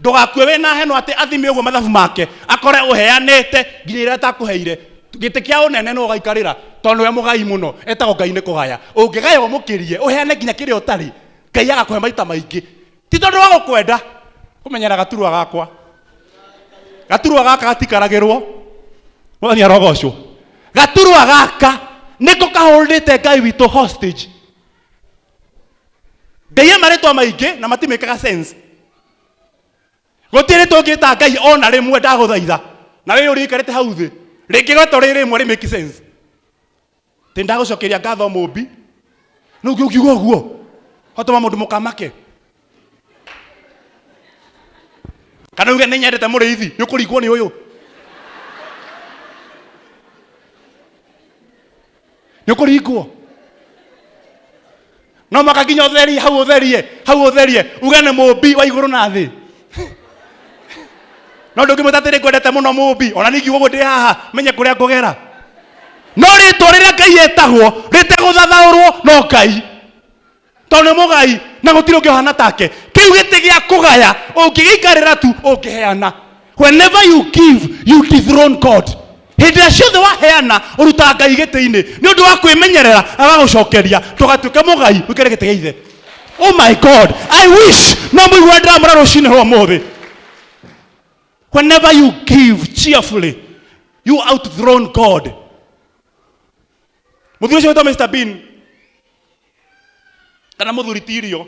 Ndũgakue wĩna heno atĩ athime ũguo mathabu make akore ũheanĩte nginya iria atakũheire. Gĩtĩ kĩa ũnene no ũgaikarĩra tondũ nĩwe mũgai mũno. Etagwo Ngai nĩ kũgaya. Ũngĩgaya ũmũkĩrie ũheane nginya kĩrĩa ũtarĩ Ngai agakũhe maita maingĩ. Ti tondũ wa gũkwenda kũmenyera gaturwa gakwa. Gaturwa gaka gatikaragĩrwo. Mwathani arogocwo. Gaturwa gaka nĩko kahũrĩte Ngai witũ hostage. Ngai e marĩtwa maingĩ na matimĩkaga sense. Gũtirĩ rĩtwa ũngĩta Ngai ona rĩmwe ndagũthaitha. Na wĩ ũrĩa ũikarĩte hau thĩ. Rĩngĩgwetwo rĩ rĩmwe rĩ make sense. Tĩ ndagũcokeria ngatho mũmbi. Nũ ũngĩ ũkiuga ũguo? Hotoma mũndũ mũkamake. Kana uge nĩ nyendete mũrĩithi, nĩ ũkũringwo nĩ ũyũ. Nĩ ũkũringwo. No mwaka nginya ũtherie, hau ũtherie, hau ũtherie, uge nĩ mũmbi wa igũrũ na thĩ. No ndũngĩmwĩta atĩ nĩ ngwendete mũno mũmbi, ona niĩ ngiuga ũguo ndĩ haha, menye kũrĩa ngũgera. No rĩtwa rĩrĩa Ngai etagwo, rĩtegũthathaũrwo no Ngai. Tondũ nĩ mũgai na gũtirĩ ũngĩ ũhana take. Kĩu gĩtĩ gĩa kũgaya, ũngĩgĩikarĩra tu, ũngĩheana. Whenever you give, you dethrone God. Hĩndĩ ĩrĩa ciothe waheana, ũrutaga Ngai gĩtĩ-inĩ. Nĩ ũndũ wa kwĩmenyerera, agagũcokeria. Ndũgatuĩke mũgai, ũikare gĩtĩ gĩa ithe. Oh my God, I wish no mũigua ndĩramũra rũcinĩ rwa ũmũthĩ. Whenever you give cheerfully, you outthrone God. Mũthuri ũcio wĩtwo Mr. Bean kana mũthuri ti irio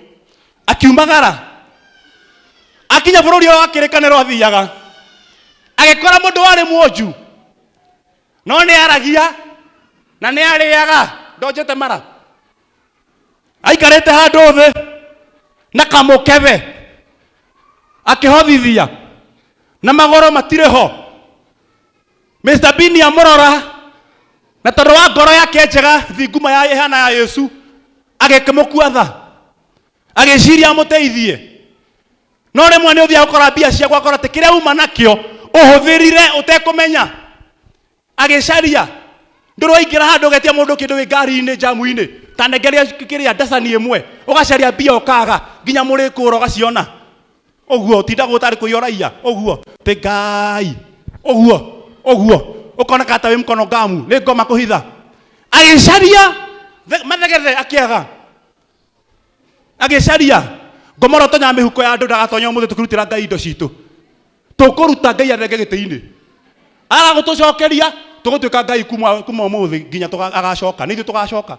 akiumagara akinya bũrũri ũyũ wa kĩrĩkanĩro athiaga Agĩkora mũndũ warĩ mwonju, no nĩ aragia na nĩ arĩaga, ndonjete mara. Aikarĩte handũ thĩ na kamũkebe akĩhothithia na magũrũ matirĩ ho. Mr. Bean amũrora na tondũ wa ngoro yake njega thinguma ya ĩhana ya Yesu agĩkĩmũkua tha, agĩciria amũteithie. No rĩmwe nĩ ũthiaga ũkora mbia ciaku ũgakora atĩ kĩrĩa uma nakĩo ũhũthĩrire ũtekũmenya. Agĩcaria ndũrĩ waingĩra handũ ũgetia mũndũ kĩndũ wĩ ngari-inĩ njamu-inĩ ta nengeria kĩrĩa ndacani ĩmwe, ũgacaria mbia ũkaga nginya mũrĩkũra ũgaciona ũguo, ũtindagwo ũtarĩ kũiya ũraiya ũguo tĩ Ngai ũguo ũguo, ũkoneka ta wĩ mkono ngamu nĩ ngoma kũhitha. Agĩcaria mathegethe akĩaga, agĩcaria ngoma ũrĩa ũtonyaga mĩhuko ya andũ ndagatonya ũmũthĩ tũkĩrutĩra Ngai indo citũ. Tũkũruta Ngai athenge gĩtĩ-inĩ, aga gũtũcokeria tũgũtuĩka Ngai kuma ũmũthĩ nginya agacoka, nĩ ithuĩ tũgacoka.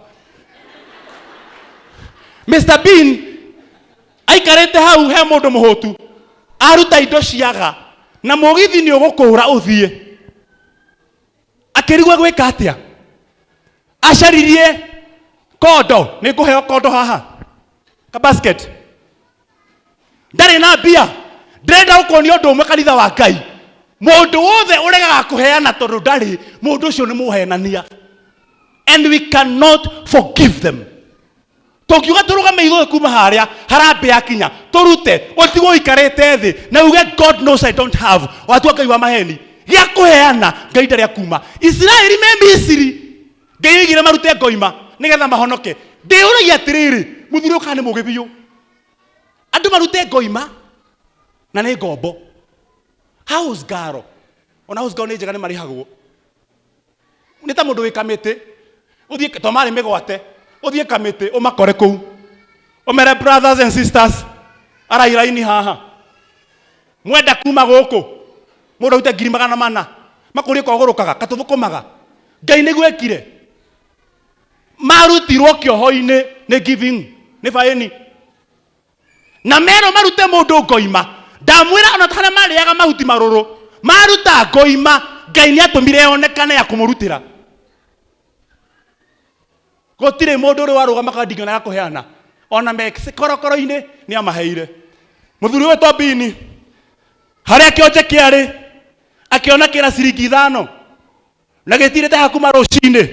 Mr Bean aikarĩte hau he mũndũ mũhũtu, aruta indo ciaga na mũgithi nĩ ũgũkũra ũthiĩ. Akĩrigwo gwĩka atĩa, acaririe kondo, nĩ ngũheo kondo haha ka basket, ndarĩ na mbia. Ndĩrenda gũkuonia ũndũ ũmwe kanitha wa Ngai, mũndũ wothe ũregaga kũheana tondũ ndarĩ, mũndũ ũcio nĩ mũhenania, and we cannot forgive them. Tũngiuga tũrũgame igũrũ kuma harĩa harambĩ yakinya tũrute, ũtigwo ũikarĩte thĩ na uge God knows I don't have, watua Ngai wa maheni gĩa kũheana, Ngai ndarĩ akuma. Isiraeli me Misiri, Ngai oigire marute ngoima nĩgetha mahonoke. Ndĩyũragia atĩrĩrĩ, mũthuri ũyũ kana nĩ mũũgĩ biũ, andũ marute ngoima na nĩ ngombo. House girl, ona house girl nĩ njega, nĩ marĩhagwo. Nĩ ta mũndũ wĩ kamĩtĩ, ũthiĩ to marĩ mĩgwate, ũthiĩ kamĩtĩ ũmakore kũu, ũmere brothers and sisters, arai raini haha, mwenda kuma gũkũ mũndũ arute ngiri magana mana, makũrie kogũrũkaga katũthũkũmaga. Ngai nĩguo ekire, marutirwo kĩoho-inĩ nĩ giving, nĩ baĩni, na merwo marute mũndũ ngoima. Ndamwĩra ona harĩa marĩaga mahuti marũrũ, maruta ngoima, Ngai nĩ atũmire yonekane ya kũmũrutĩra. Gũtirĩ mũndũ ũrĩ warũgama akandingana ya kũheana, ona me korokoro-inĩ nĩ amaheire. Mũthuri ũyũ Tobini harĩa kĩonje kĩarĩ akĩona kĩna ciringi 5 na gĩtirĩte haha kuma rũcinĩ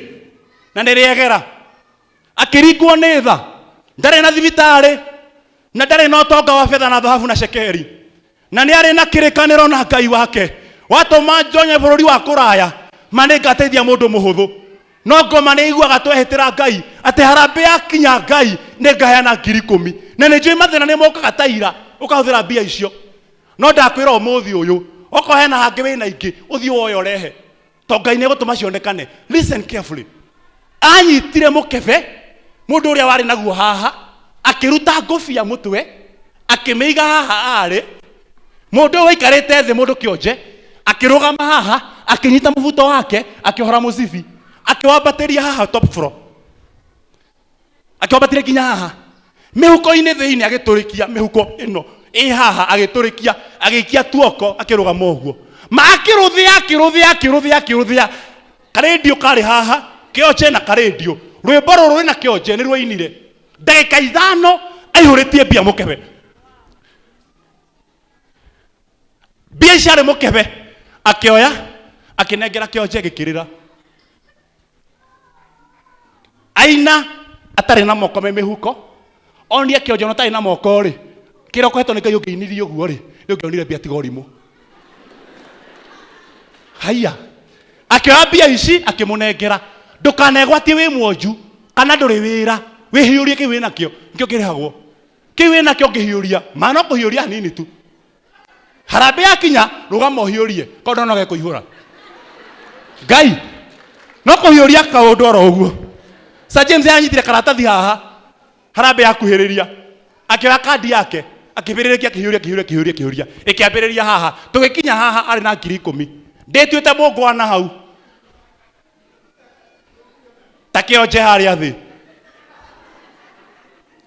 na nĩ rĩegera, akĩringwo nĩ tha. Ndarĩ na thibitarĩ na ndarĩ na ũtonga wa betha na thahabu na cekeri, na nĩ arĩ na kĩrĩkanĩro na Ngai wake watũma njonye bũrũri wa kũraya, ma nĩ ngateithia mũndũ mũhũthũ. No ngoma nĩ iguaga twehĩtĩra Ngai atĩ harambĩ yakinya Ngai nĩ ngaheana ngiri ikũmi, na nĩ njũĩ mathĩna nĩ mokaga ta ira ũkahũthĩra mbia icio. No ndakwĩra ũmũthĩ ũyũ, okorwo hena hangĩ wĩna ingĩ, ũthiĩ woe ũrehe, to Ngai nĩ egũtũma cionekane. Listen carefully. Anyitire mũkebe mũndũ ũrĩa warĩ naguo haha, akĩruta ngũbia mũtwe akĩmĩiga haha arĩ. Mũndũ ũyũ waikarĩte thĩ, mũndũ kĩonje, akĩrũgama haha, akĩnyita mũbuto wake, akĩohora mũcibi, akĩwambatĩria haha top floor, akĩwambatĩria nginya haha mĩhuko-inĩ thĩinĩ, agĩtũrĩkia mĩhuko ĩno ĩ haha, agĩtũrĩkia, agĩikia tuoko, akĩrũgama ũguo, ma akĩrũthĩa, akĩrũthĩa, akĩrũthĩa, akĩrũthĩa. Karendio karĩ haha, kĩonje na karendio, rwĩmbo rũrũ rwĩna kĩonje nĩ rwainire ndagĩka 5, aihũrĩtie mbia mũkebe. Mbia ici arĩ mũkebe, akĩoya akĩnengera kĩonje gĩkĩrĩra. Aina atarĩ na moko me mĩhuko, onie kĩonje ona ũtarĩ na moko rĩ, kĩrĩa ũkohetwo nĩ Ngai ũngĩinirie ũguo rĩ, nĩ ũngĩonire mbia tiga ũrimũ. Haiya, akĩoya mbia ici akĩmũnengera. Ndũkanegwatie wĩ mwonju kana ndũrĩ wĩra, wĩhiũrie kĩu wĩnakĩo, nĩkĩo kĩrĩhagwo. Kĩu wĩnakĩo ũngĩhiũria, ma no kũhiũria hanini tu. Harambĩ yakinya, rũgama ũhiũrie, korwo ndona gekũihũra. Ngai, no kũhiũria kaũndũ oro ũguo. Sir James anyitire karatathi haha, harambĩ yakuhĩrĩria, akĩoya kandi yake, akĩbĩrĩrĩkia, akĩhiũria, akĩhiũria, akĩhiũria, akĩhiũria, ĩkĩambĩrĩria haha. Tũgĩkinya haha arĩ na ngiri ikũmi. Ndĩtuĩte mũngwana hau. Ta kĩonje harĩa thĩ.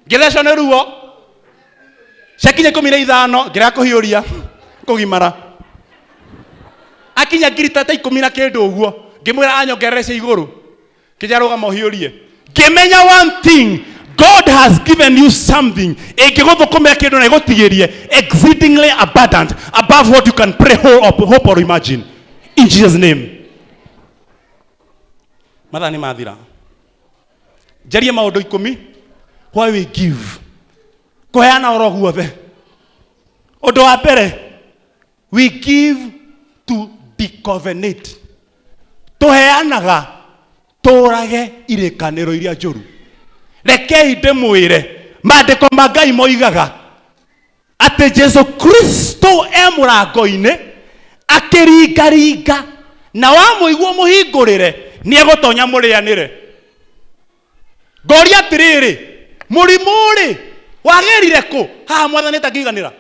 Ngĩthecwo nĩ ruo. Ciakinya 15, ngĩrega kũhiũria, kũgimara. Akinya ngiri ta 10 na kĩndũ ũguo, ngĩmwĩra anyongerere cia igũrũ. Kĩnja rũgama ũhiũrie. Ngĩmenya one thing, God has given you something ĩngĩgũthũkũmĩra kĩndũ na ĩgũtigĩrie exceedingly abundant above what you can pray, hope or imagine, in Jesus name. Mathaa nĩ mathira. Njarie maũndũ 10 why we give. Kũheana oro guothe. Ũndũ wa mbere, we give to decovenant. Tũheanaga tũrage irĩkanĩro iria njũru. Rekei ndĩmwĩre, maandĩko ma Ngai moigaga atĩ Jesu Kristo e mũrango-inĩ akĩringaringa, na wamũigua mũhingũrĩre nĩ egũtonya mũrĩanĩre. Ngoria atĩrĩrĩ, mũrimũ-rĩ wagĩrire kũ haha mwathani atangĩiganĩra?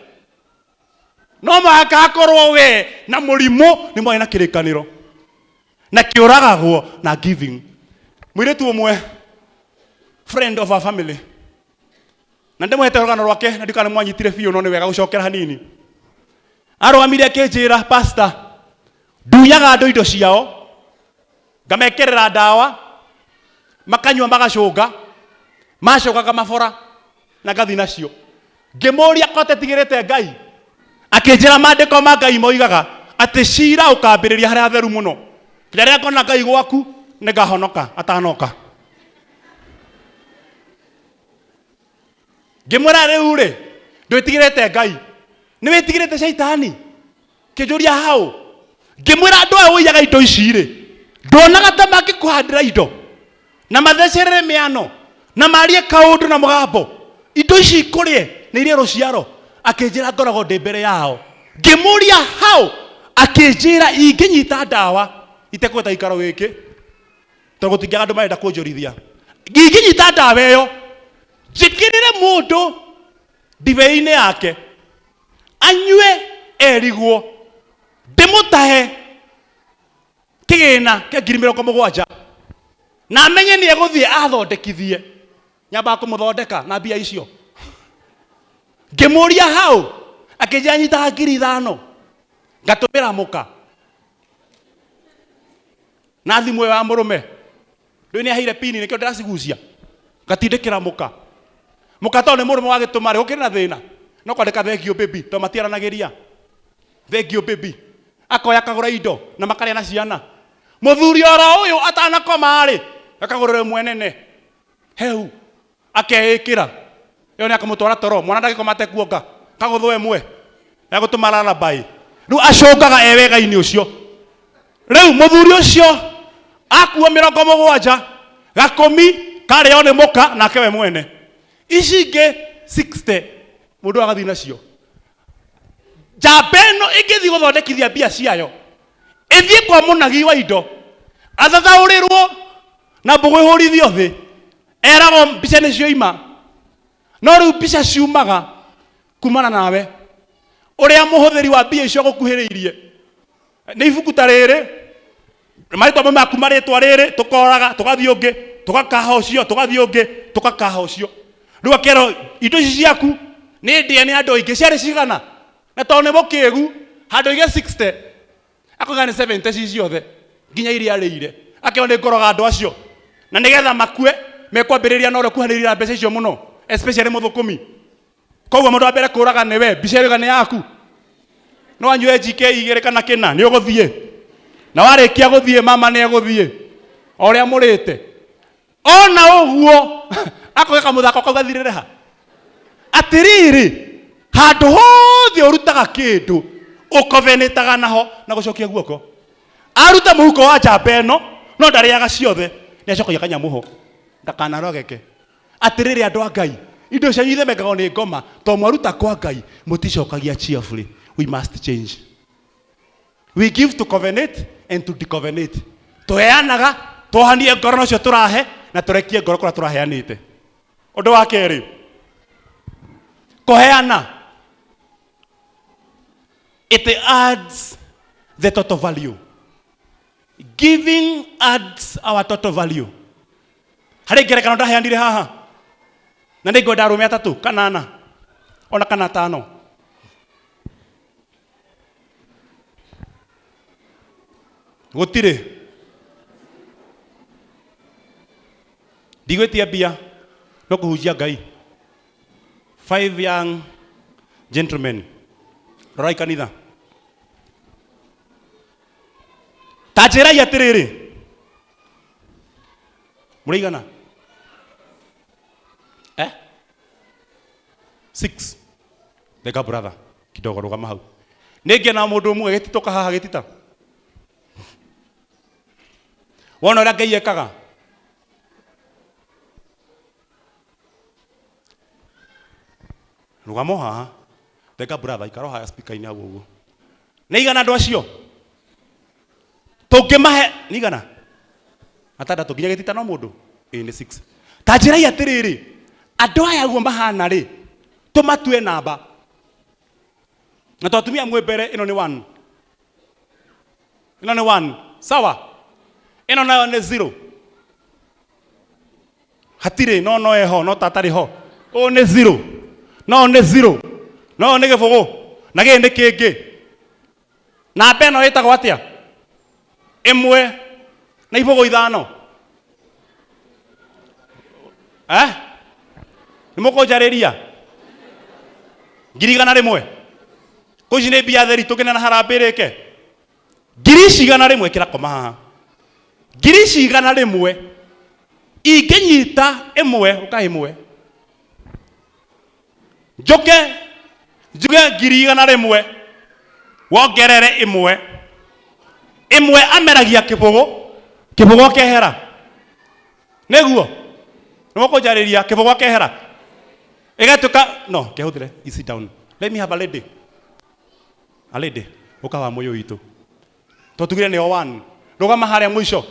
No mũhaka akorwo we na mũrimũ nĩ mwarĩ na kĩrĩkanĩro, na kĩũragagwo na giving. Mũirĩtu ũmwe, friend of our family, na ndĩmũhete rũgano rwake na ndikana mwanyitire biũ, no nĩ wega gũcokera hanini. Arũgamire akĩnjĩra, pastor, ndunyaga andũ indo ciao, ngamekĩrĩra ndawa, makanyua magacũnga, macoka ngamabora na ngathiĩ nacio. Ngĩmũria ko atetigĩrĩte Ngai, akĩnjĩra maandĩko ma Ngai moigaga atĩ cira ũkambĩrĩria harĩa hatheru mũno, nginya rĩrĩa ngona Ngai gwaku nĩngahonoka atanoka. Ngĩmwĩra rĩu rĩ, ndwĩtigĩrĩte Ngai, nĩ wĩtigĩrĩte caitani? Kĩnjũria hau. Ngĩmwĩra andũ aya ũiyaga indo ici rĩ, nduonaga ta mangĩkũhandĩra indo na mathecerere mĩano na marie kaũndũ na mũgambo, indo ici ikũrĩe nĩ irie rũciaro? Akĩnjĩra ngoragwo ndĩ mbere yao. Ngĩmũria hau, akĩnjĩra ingĩnyita ndawa itekũhota gĩikaro gĩkĩ, tondũ gũtingĩaga andũ marenda kũnjũrithia, ingĩnyita ndawa ĩyo njĩkĩrĩre mũndũ ndibei-inĩ yake anyue erigwo, ndĩmũtahe kĩgĩna kĩa ngiri mĩrongo mũgwanja na amenye nĩ egũthiĩ athondekithie, nyambaga kũmũthondeka na mbia icio. Ngĩmũria hau, akĩnjĩra nyitaga ngiri 5 ngatũmĩra mũka na thimũ ĩyo ya mũrũme. Rĩu nĩ aheire pini, nĩkĩo ndĩracigucia, ngatindĩkĩra mũka. Mũka tondũ nĩ mũrũme wagĩtũma rĩ, gũkĩrĩ na thĩna no kwandĩka thank you baby, tondũ matiaranagĩria. Thank you baby, akoya akagũra indo na makarĩa na ciana. Mũthuri oro ũyũ atanakoma rĩ, akagũrĩra ĩmwe nene heu, akeĩkĩra ĩyo nĩ akamũtwara toro. Mwana ndangĩkoma atekuonga, kagũthwo ĩmwe ya gũtũma lalabai. Rĩu acũngaga e wega-inĩ ũcio. Rĩu mũthuri ũcio akua 70, gakũmi karĩo nĩ mũka nake we mwene, ici ingĩ 60 mũndũ agathiĩ nacio. Njamba ĩno ĩngĩthiĩ gũthondekithia mbia ciayo, ĩthiĩ kwa mũnagi wa indo, athathaũrĩrwo na mbũgũ ĩhũrithio thĩ, eragwo mbica nĩ cioima. No rĩu mbica ciumaga kumana nawe ũrĩa mũhũthĩri wa mbia icio gũkuhĩrĩirie. Nĩ ibuku ta rĩrĩ, marĩtwa maku marĩtwa rĩrĩ, tũkoraga tũgathiĩ ũngĩ, tũgakaha ũcio, tũgathiĩ ũngĩ, tũgakaha ũcio. Rĩu akerwo indo ici ciaku nĩ ndĩe nĩ andũ aingĩ, ciarĩ cigana? Na tondũ nĩ mũkĩgu, handũ aige 60 akoiga nĩ 70 ci ciothe nginya iria arĩire. Akerwo nĩ ngoroga andũ acio na nĩgetha makue mekwambĩrĩria na ũrĩa ũkuhanĩrĩria na mbeca icio mũno, especially mũthũkũmi. Koguo mũndũ wa mbere kũraga nĩwe, mbica ĩroiga nĩ yaku. No anyue GK 2 kana 4, nĩ ũgũthiĩ. Na warĩkia gũthiĩ, mama nĩ egũthiĩ o ũrĩa mũrĩte. Ona ũguo akoya kamũthako kau gathirĩre ha. Atĩrĩrĩ, handũ hothe ũrutaga kĩndũ ũkovenĩtaga naho na gũcokia guoko. Aruta mũhuko wa njamba ĩno, no ndarĩaga ciothe, nĩ acokagia kanyamũ ho ndakanarogeke. Atĩrĩrĩ andũ a Ngai, indo cianyu ithemengagwo nĩ ngoma, tondũ mwaruta kwa Ngai mũticokagia cheerfully. We must change. We give to covenant and to decovenant. Tũheanaga twohanie ngoro na ũcio tũrahe, na tũrekie ngoro kũrĩa tũraheanĩte. Ũndũ wa kerĩ, kũheana it adds the total value. Giving adds our total value. Harĩ ngerekano ndaheanire haha, na nĩ ngwenda arũme 3 kana 4 ona kana 5. Gũtirĩ. Ndigwĩtia mbia no kũhunjia Ngai. Five young gentlemen. Rorai kanitha. Ta njĩrai atĩrĩrĩ. Mũrĩ Eh? Six. Thenga brother kidogo rũgama hau. Nĩ ngena mũndũ ũmwe gĩtitũka haha gĩtita. Wona ũrĩa Ngai ekaga. Rũgama o haha. Thenga brother ikara o haha speaker-inĩ hau ũguo. Nĩ igana andũ acio? Tũngĩmahe nĩ igana? Atandatũ nginya gĩtita no mũndũ? Ĩĩ nĩ six. Ta njĩrai atĩrĩrĩ, andũ aya ũguo mahana rĩ, tũmatue namba. Na to atumia mwĩ mbere, ĩno nĩ one. Ĩno nĩ one. Sawa? Ĩno nayo nĩ zero. Hatirĩ no no eho no tatarĩ ho. Ũyũ nĩ zero. No nĩ zero. No nĩ gĩbũgũ. Na gĩkĩ nĩ kĩngĩ. Namba ĩno ĩtagwo atĩa? Ĩmwe na ibũgũ ithano. Eh? Nĩ mũkũnjarĩria? 100,000. Kũ ici nĩ mbia theri tũngĩneana harambĩ rĩke. Ngiri ici 100 ĩkĩra koma haha. Ngiri ici 100 ingĩnyita ĩmwe ũka ĩmwe. Njoke njuge 100,000 wongerere ĩmwe. Ĩmwe ameragia kĩbũgũ, kĩbũgũ akehera. Nĩguo? Nĩ mũkũnjarĩria kĩbũgũ akehera. Ĩgatuĩka no, kehũthĩre, you sit down. Let me have a lady. A lady, ũka wa mũyũ witũ. Tũtugire nĩo one. Rũgama harĩa mũico.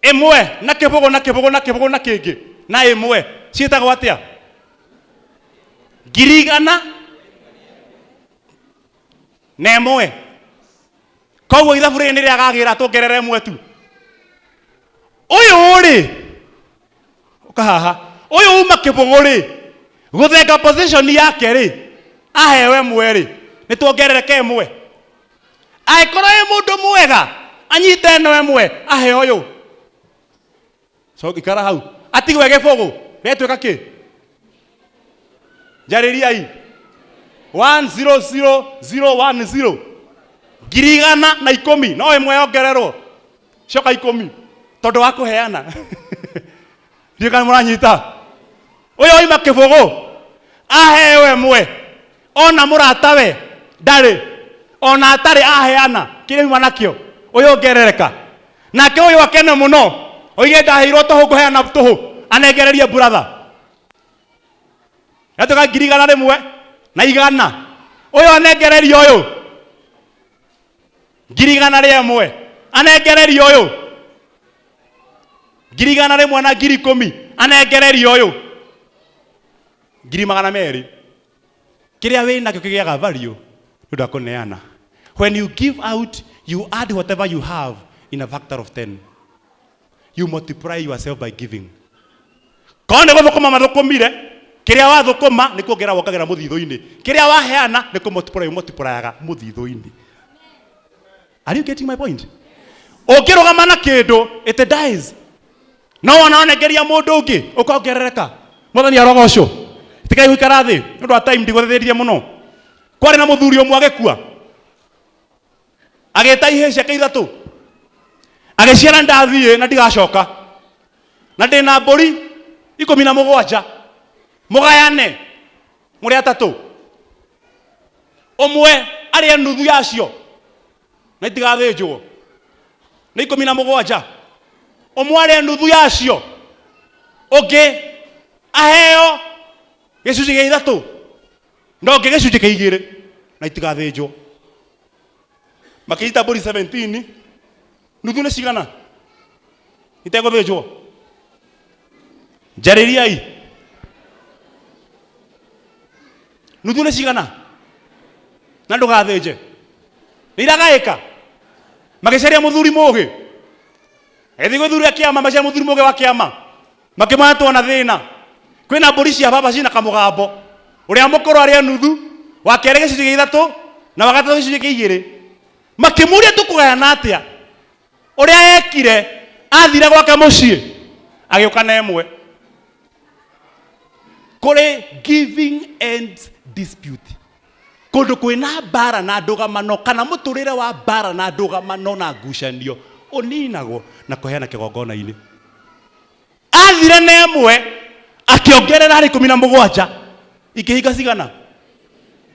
Ĩmwe na kĩbũgũ na kĩbũgũ na kĩbũgũ na kĩngĩ na ĩmwe ciĩtagwo atĩa? 101. Koguo ithabu rĩrĩ nĩ rĩagagĩra tuongerere ĩmwe tu. Ũyũ rĩ, ũka haha. Ũyũ uma kĩbũgũ rĩ, gũthenga position yake rĩ, aheo ĩmwe rĩ, nĩ tuongerereke ĩmwe. Angĩkorwo ĩ mũndũ mwega, anyite ĩno ĩmwe, ahe ũyũ. So, ikara hau. Atigwe gĩbũgũ, gĩtuĩka kĩ? Njarĩriai. 100010. 110,000, no ĩmwe yongererwo. Coka ikũmi. Tondũ wa kũheana. Ndiũĩ kana mũranyita. Ũyũ oima kĩbũgũ, aheo ĩmwe. Ona mũratawe ndarĩ, ona atarĩ aheana kĩrĩa auma nakĩo, ũyũ ongerereka. Nake ũyũ akene mũno, oige ndaheirwo tũhũ ngũheana tũhũ, anengererie brother. Gatuĩka 100,100. Ũyũ anengererie ũyũ 101,000, anengererie ũyũ 110,000, anengererie ũyũ 200,000. Kĩrĩa wĩ nakĩo kĩgĩaga value nĩ ũndũ wa kũneana. When you give out, you add whatever you have in a factor of 10. You multiply yourself by giving. Korwo nĩ gũthũkũma mathũkũmire, kĩrĩa wathũkũma nĩ kuongerera wongagĩrĩra mũthithũ-inĩ. Kĩrĩa waheana nĩ kũ multiply multiplyaga mũthithũ-inĩ. Are you getting my point? Ũngĩrũgama na kĩndũ, it dies. No wona wanengeria mũndũ ũngĩ, ũkongerereka. Mwathani arogocwo. Tigai gũikara thĩ, nĩ ũndũ wa time ndigũthĩrĩria mũno. Kwarĩ na mũthuri ũmwe agĩkua. Agĩta ihĩĩ ciake ithatũ. Agĩciara ndathiĩ na ndigacoka. Na ndĩna mbũri 17. Mũgayane mũrĩ atatũ. Ũmwe arĩe nuthu yacio na itigathĩnjwo. Nĩ 17. Ũmwe arĩe nuthu yacio, ũngĩ aheo gĩcunjĩ gĩa ithatũ na ũngĩ gĩcunjĩ kĩa igĩrĩ na itigathĩnjwo. Makĩnyita mbũri 17, nuthu nĩ cigana? Itegũthĩnjwo. Njarĩriai. Nuthu nĩ cigana? Na ndũgathĩnje. Nĩ iragaĩka. Magĩcaria mũthuri mũgĩ. Agĩthiĩ gwĩ thuri a kĩama, macaria mũthuri mũgĩ wa kĩama. Makĩmwĩra tuona thĩna. Kwĩna mbũri cia baba ciĩna kamũgambo. Ũrĩa mũkũrũ arĩe nuthu, wa kerĩ gĩcunjĩ gĩa ithatũ, na wa gatatũ gĩcunjĩ kĩa igĩrĩ. Makĩmũria tũkũgayana atĩa? Ũrĩa ekire, athire gwake mũciĩ agĩũka na ĩmwe. Kũrĩ giving and dispute, kũndũ kwĩna mbara na ndũgamano kana mũtũrĩre wa mbara na ndũgamano na ngucanio ũninagwo na kũheana kĩgongona-inĩ. Athire na ĩmwe akĩongerera harĩ 17, ikĩhinga cigana?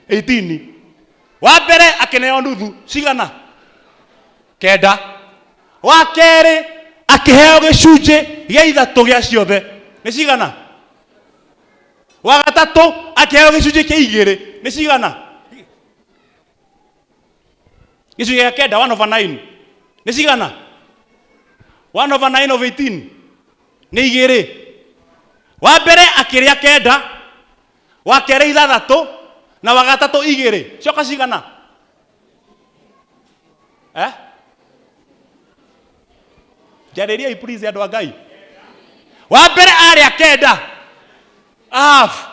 18. Wa mbere akĩneo nuthu cigana? 9. Wa kerĩ akĩheo gĩcunjĩ gĩa ithatũ gĩa ciothe, nĩ cigana? Wa gatatũ akĩheo gĩcunjĩ kĩa igĩrĩ, nĩ cigana? Gĩcunjĩ gĩa kenda, 1 over 9, nĩ cigana? 1 over 9 of 18 nĩ igĩrĩ. Wa mbere akĩrĩa 9, wa kerĩ 6, na wa gatatũ 2, cioka cigana? Eh? Njarĩriai please, andũ a Ngai. Wa mbere arĩa 9 half,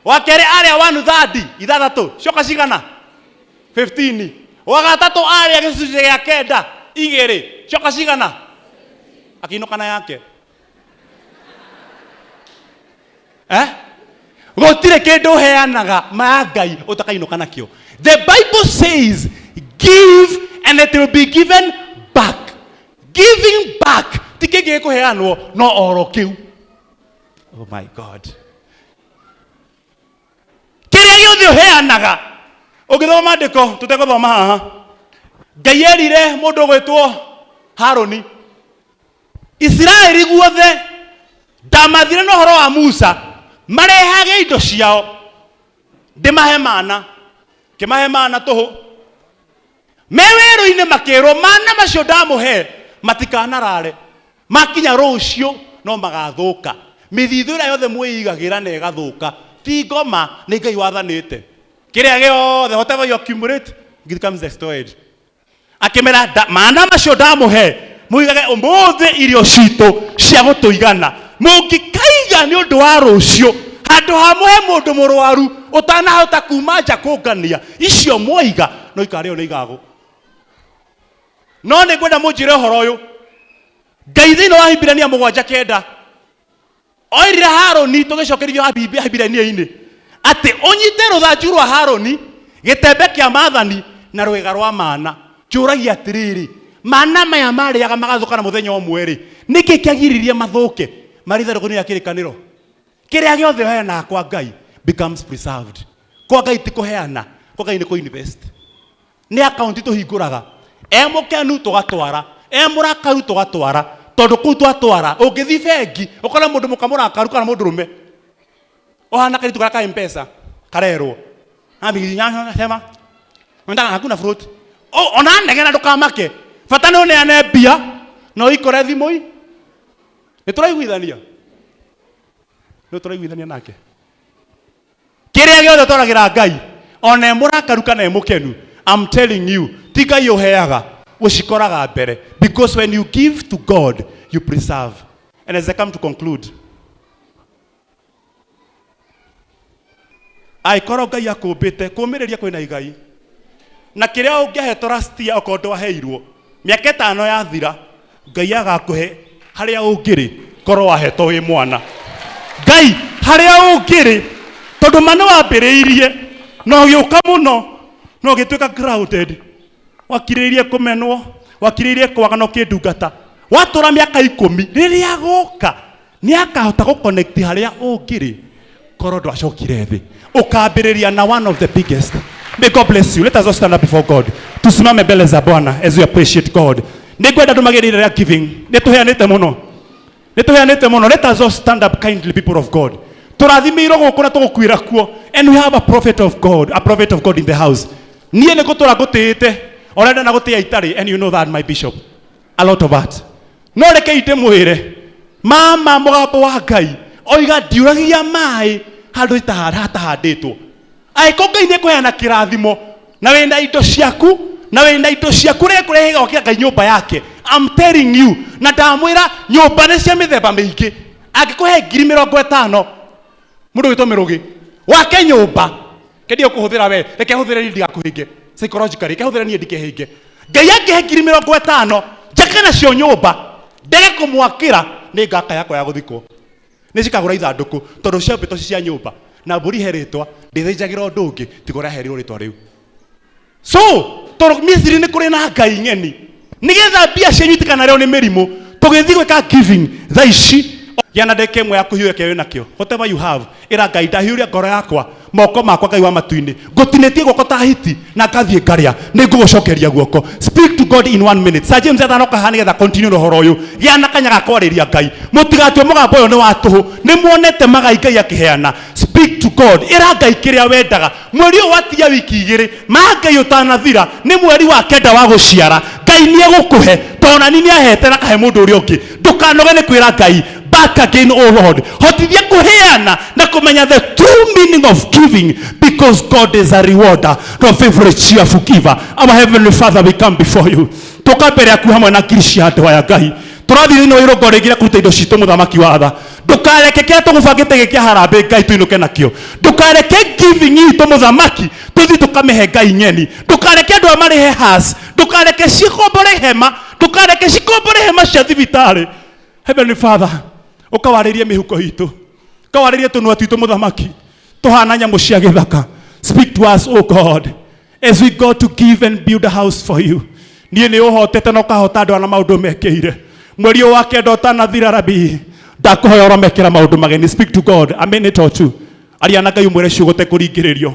wa kerĩ arĩa one third, 6, cioka cigana? 15. Wa gatatũ arĩa gĩcunjĩ gĩa 9, 2, cioka cigana? Akĩinũka na yake. Eh? Gũtirĩ kĩndũ ũheanaga ma Ngai ũtakainũka nakĩo. The Bible says, "Give and it will be given back." Giving back ti kĩngĩ gĩkũheanwo no oro kĩu. Oh my God, kĩrĩa gĩothe ũheanaga. Ũngĩthoma maandĩko, tũtegũthoma haha, Ngai erire mũndũ ũgwĩtwo Harũni, Isiraeli guothe ndamathire na ũhoro wa Musa marehage indo ciao ndĩmahe mana. Kĩmahe mana tũhũ me werũ-inĩ, makĩrwo mana macio ndamũhe matikanarare, makinya rũciũ no magathũka. Mĩthithũ ĩrĩa yothe mwĩigagĩra na ĩgathũka ti ngoma, nĩ Ngai wathanĩte. Kĩrĩa gĩothe, whatever you accumulate becomes destroyed. Akĩmera, "Mana macio ndamũhe mũigage ũmũthĩ irio citũ cia gũtũigana. Mũngĩkaiga nĩ ũndũ wa rũciũ, handũ ha mũhe mũndũ mũrwaru ũtanahota kuma nja kũngania, icio mwaiga no ikarĩo nĩ igagũ." No nĩ ngwenda mũnjĩre ũhoro ũyũ. Ngai thĩinĩ wa Hibirania 7:9 oirire Harũni, tũgĩcokerithio Hibirania-inĩ, atĩ ũnyite rũthanju rwa Harũni, gĩtembe kĩa maathani na rwĩga rwa mana. Njũragia atĩrĩrĩ, mana maya marĩaga magathũka na mũthenya ũmwe rĩ, nĩkĩ kĩagiririe mathũke marĩ ithandũkũ-inĩ rĩa kĩrĩkanĩro? Kĩrĩa gĩothe ũheanaga kwa Ngai becomes preserved. Kwa Ngai ti kũheana, kwa Ngai nĩ kũ-invest. Nĩ akaunti tũhingũraga. E mũkenu tũgatwara, e mũrakaru tũgatwara, tondũ kũu twatwara, ũngĩthiĩ bengi ũkore mũndũ mũka mũrakaru kana mũndũrũme ũhana kairĩtu karĩa ka Mpesa karerwo sema nataka hakuna fruit. Ona negena, ndũkamake, bata nĩ ũneane mbia na ũikore thimũ. Nĩ tũraiguithania, nĩ tũraiguithania nake. Kĩrĩa gĩothe twaragĩra Ngai, ona e mũrakaru kana e mũkenu, I'm telling you, ti Ngai ũheaga, ũcikoraga mbere, because when you give to God, you preserve. And as I come to conclude, angĩkorwo Ngai akũmbĩte kũmĩrĩria kwĩna igai na kĩrĩa ũngĩahetwo last year, okorwo ndwaheirwo, mĩaka 5 yathira Ngai agakũhe harĩa ũngĩrĩ korwo wahetwo wĩ mwana. Ngai harĩa ũngĩrĩ, tondũ ma nĩ wambĩrĩirie na ũgĩũka mũno na ũgĩtuĩka grounded, wakirĩrĩirie kũmenwo, wakirĩrĩirie kwaga na ũkĩndungata, watũra mĩaka 10, rĩrĩa agoka nĩ akahota gũconnect harĩa ũngĩrĩ korwo ndwacokire thĩ ũkambĩrĩria na one of the biggest. May God bless you. Let us all stand up before God. Tusimame mbele za Bwana as we appreciate God. Nĩ ngwenda ndũmagĩrĩre rĩa giving. Nĩ tũheanĩte mũno, nĩ tũheanĩte mũno. Let us all stand up kindly, people of God. Tũrathimĩirwo gũkũ na tũgũkuĩra kuo, and we have a prophet of God, a prophet of God in the house. Niĩ nĩ gũtũra ngũtĩĩte ũrenda na gũtĩĩa itarĩ, and you know that, my bishop, a lot of that. No reke ndĩmwĩre, mama, mũgambo wa Ngai oiga ndiuragia maĩ handũ hatahandĩtwo. Angĩkorwo Ngai nĩ kũheana kĩrathimo na wĩna indo ciaku, na wĩna indo ciaku rĩ kũrehe gwakĩra Ngai nyũmba yake, I'm telling you, na ndamwĩra nyũmba nĩ cia mĩthemba mĩingĩ. Angĩkũhe 50,000 mũndũ wĩtwo Mĩrũgĩ wake nyũmba kendia, ũkũhũthĩra we, reke hũthĩre, ndigakũhinge. Psychologically kehũthĩre niĩ ndikehinge. Ngai angĩhe 50,000 njake nacio nyũmba ndege kũmwakĩra, nĩ ngaka yakwa ya gũthikwo nĩ cikagũra ithandũkũ tondũ ciambĩtwo ci cia nyũmba na mbũri he rĩtwa ndĩthĩnjagĩra ũndũ ũngĩ tiga ũrĩa aherirwo rĩtwa rĩu. So tondũ Misiri nĩ kũrĩ na ngai ng'eni, nĩgetha mbia cianyu itikanarĩo nĩ mĩrimũ, tũgĩthiĩ gwĩka giving thaa ici, gĩa na ndagĩka ĩmwe ya kũhiũria kĩrĩa wĩnakĩo. Whatever you have, ĩra Ngai, ndahiũria ngoro yakwa, moko makwa, Ngai wa matu-inĩ, ngũtinĩtie guoko ta hiti na ngathiĩ ngarĩa, nĩ ngũgũcokeria guoko. Speak to God in one minute. Sir James atanoka haha nĩgetha continue na ũhoro ũyũ, gĩa na kanya ga kwarĩria Ngai. Mũtigatue mũgambo ũyũ nĩ wa tũhũ, nĩ muonete magai Ngai akĩheana. Speak to God, ĩra Ngai kĩrĩa wendaga. Mweri ũyũ watigia wiki igĩrĩ ma Ngai ũtanathira, nĩ mweri wa kenda wa gũciara. Ngai nĩ egũkũhe, tondũ nani nĩ ahete na akahe mũndũ ũrĩa ũngĩ. Ndũkanoge nĩ kwĩra Ngai back again, O Lord, hotithia kũheana na kũmenya the true meaning of giving, because God is a rewarder of every cheerful giver. Our heavenly Father, we come before you, tũka mbere yaku hamwe na ngiri cia andũ aya. Ngai, tũrathiĩ thĩinĩ wa irũngo rĩngĩ rĩa kũruta indo citũ. Mũthamaki wa tha, ndũkareke kĩrĩa tũgũbangĩte gĩkĩa harambĩ, Ngai, tũinũke nakĩo. Ndũkareke giving itũ, mũthamaki, tũthiĩ tũkamĩhe ngai ng'eni. Ndũkareke andũ aya marĩhe has, ndũkareke cikombore hema, ndũkareke cikombore hema cia thibitarĩ. Heavenly Father, ũkawarĩrie mĩhuko itũ, ũkawarĩrie tũnua twitũ, mũthamaki, tũhana nyamũ cia gĩthaka. Speak to us, O God, as we go to give and build a house for you. Niĩ nĩ ũhotete na ũkahota andũ ana maũndũ mekĩire mweri ũyũ wa kenda ũtanathira. Rabi, ndakũhoya ũromekĩra maũndũ mageni. Speak to God a minute or two. Aria na Ngai, ũmwĩre ciugo tekũringĩrĩrio.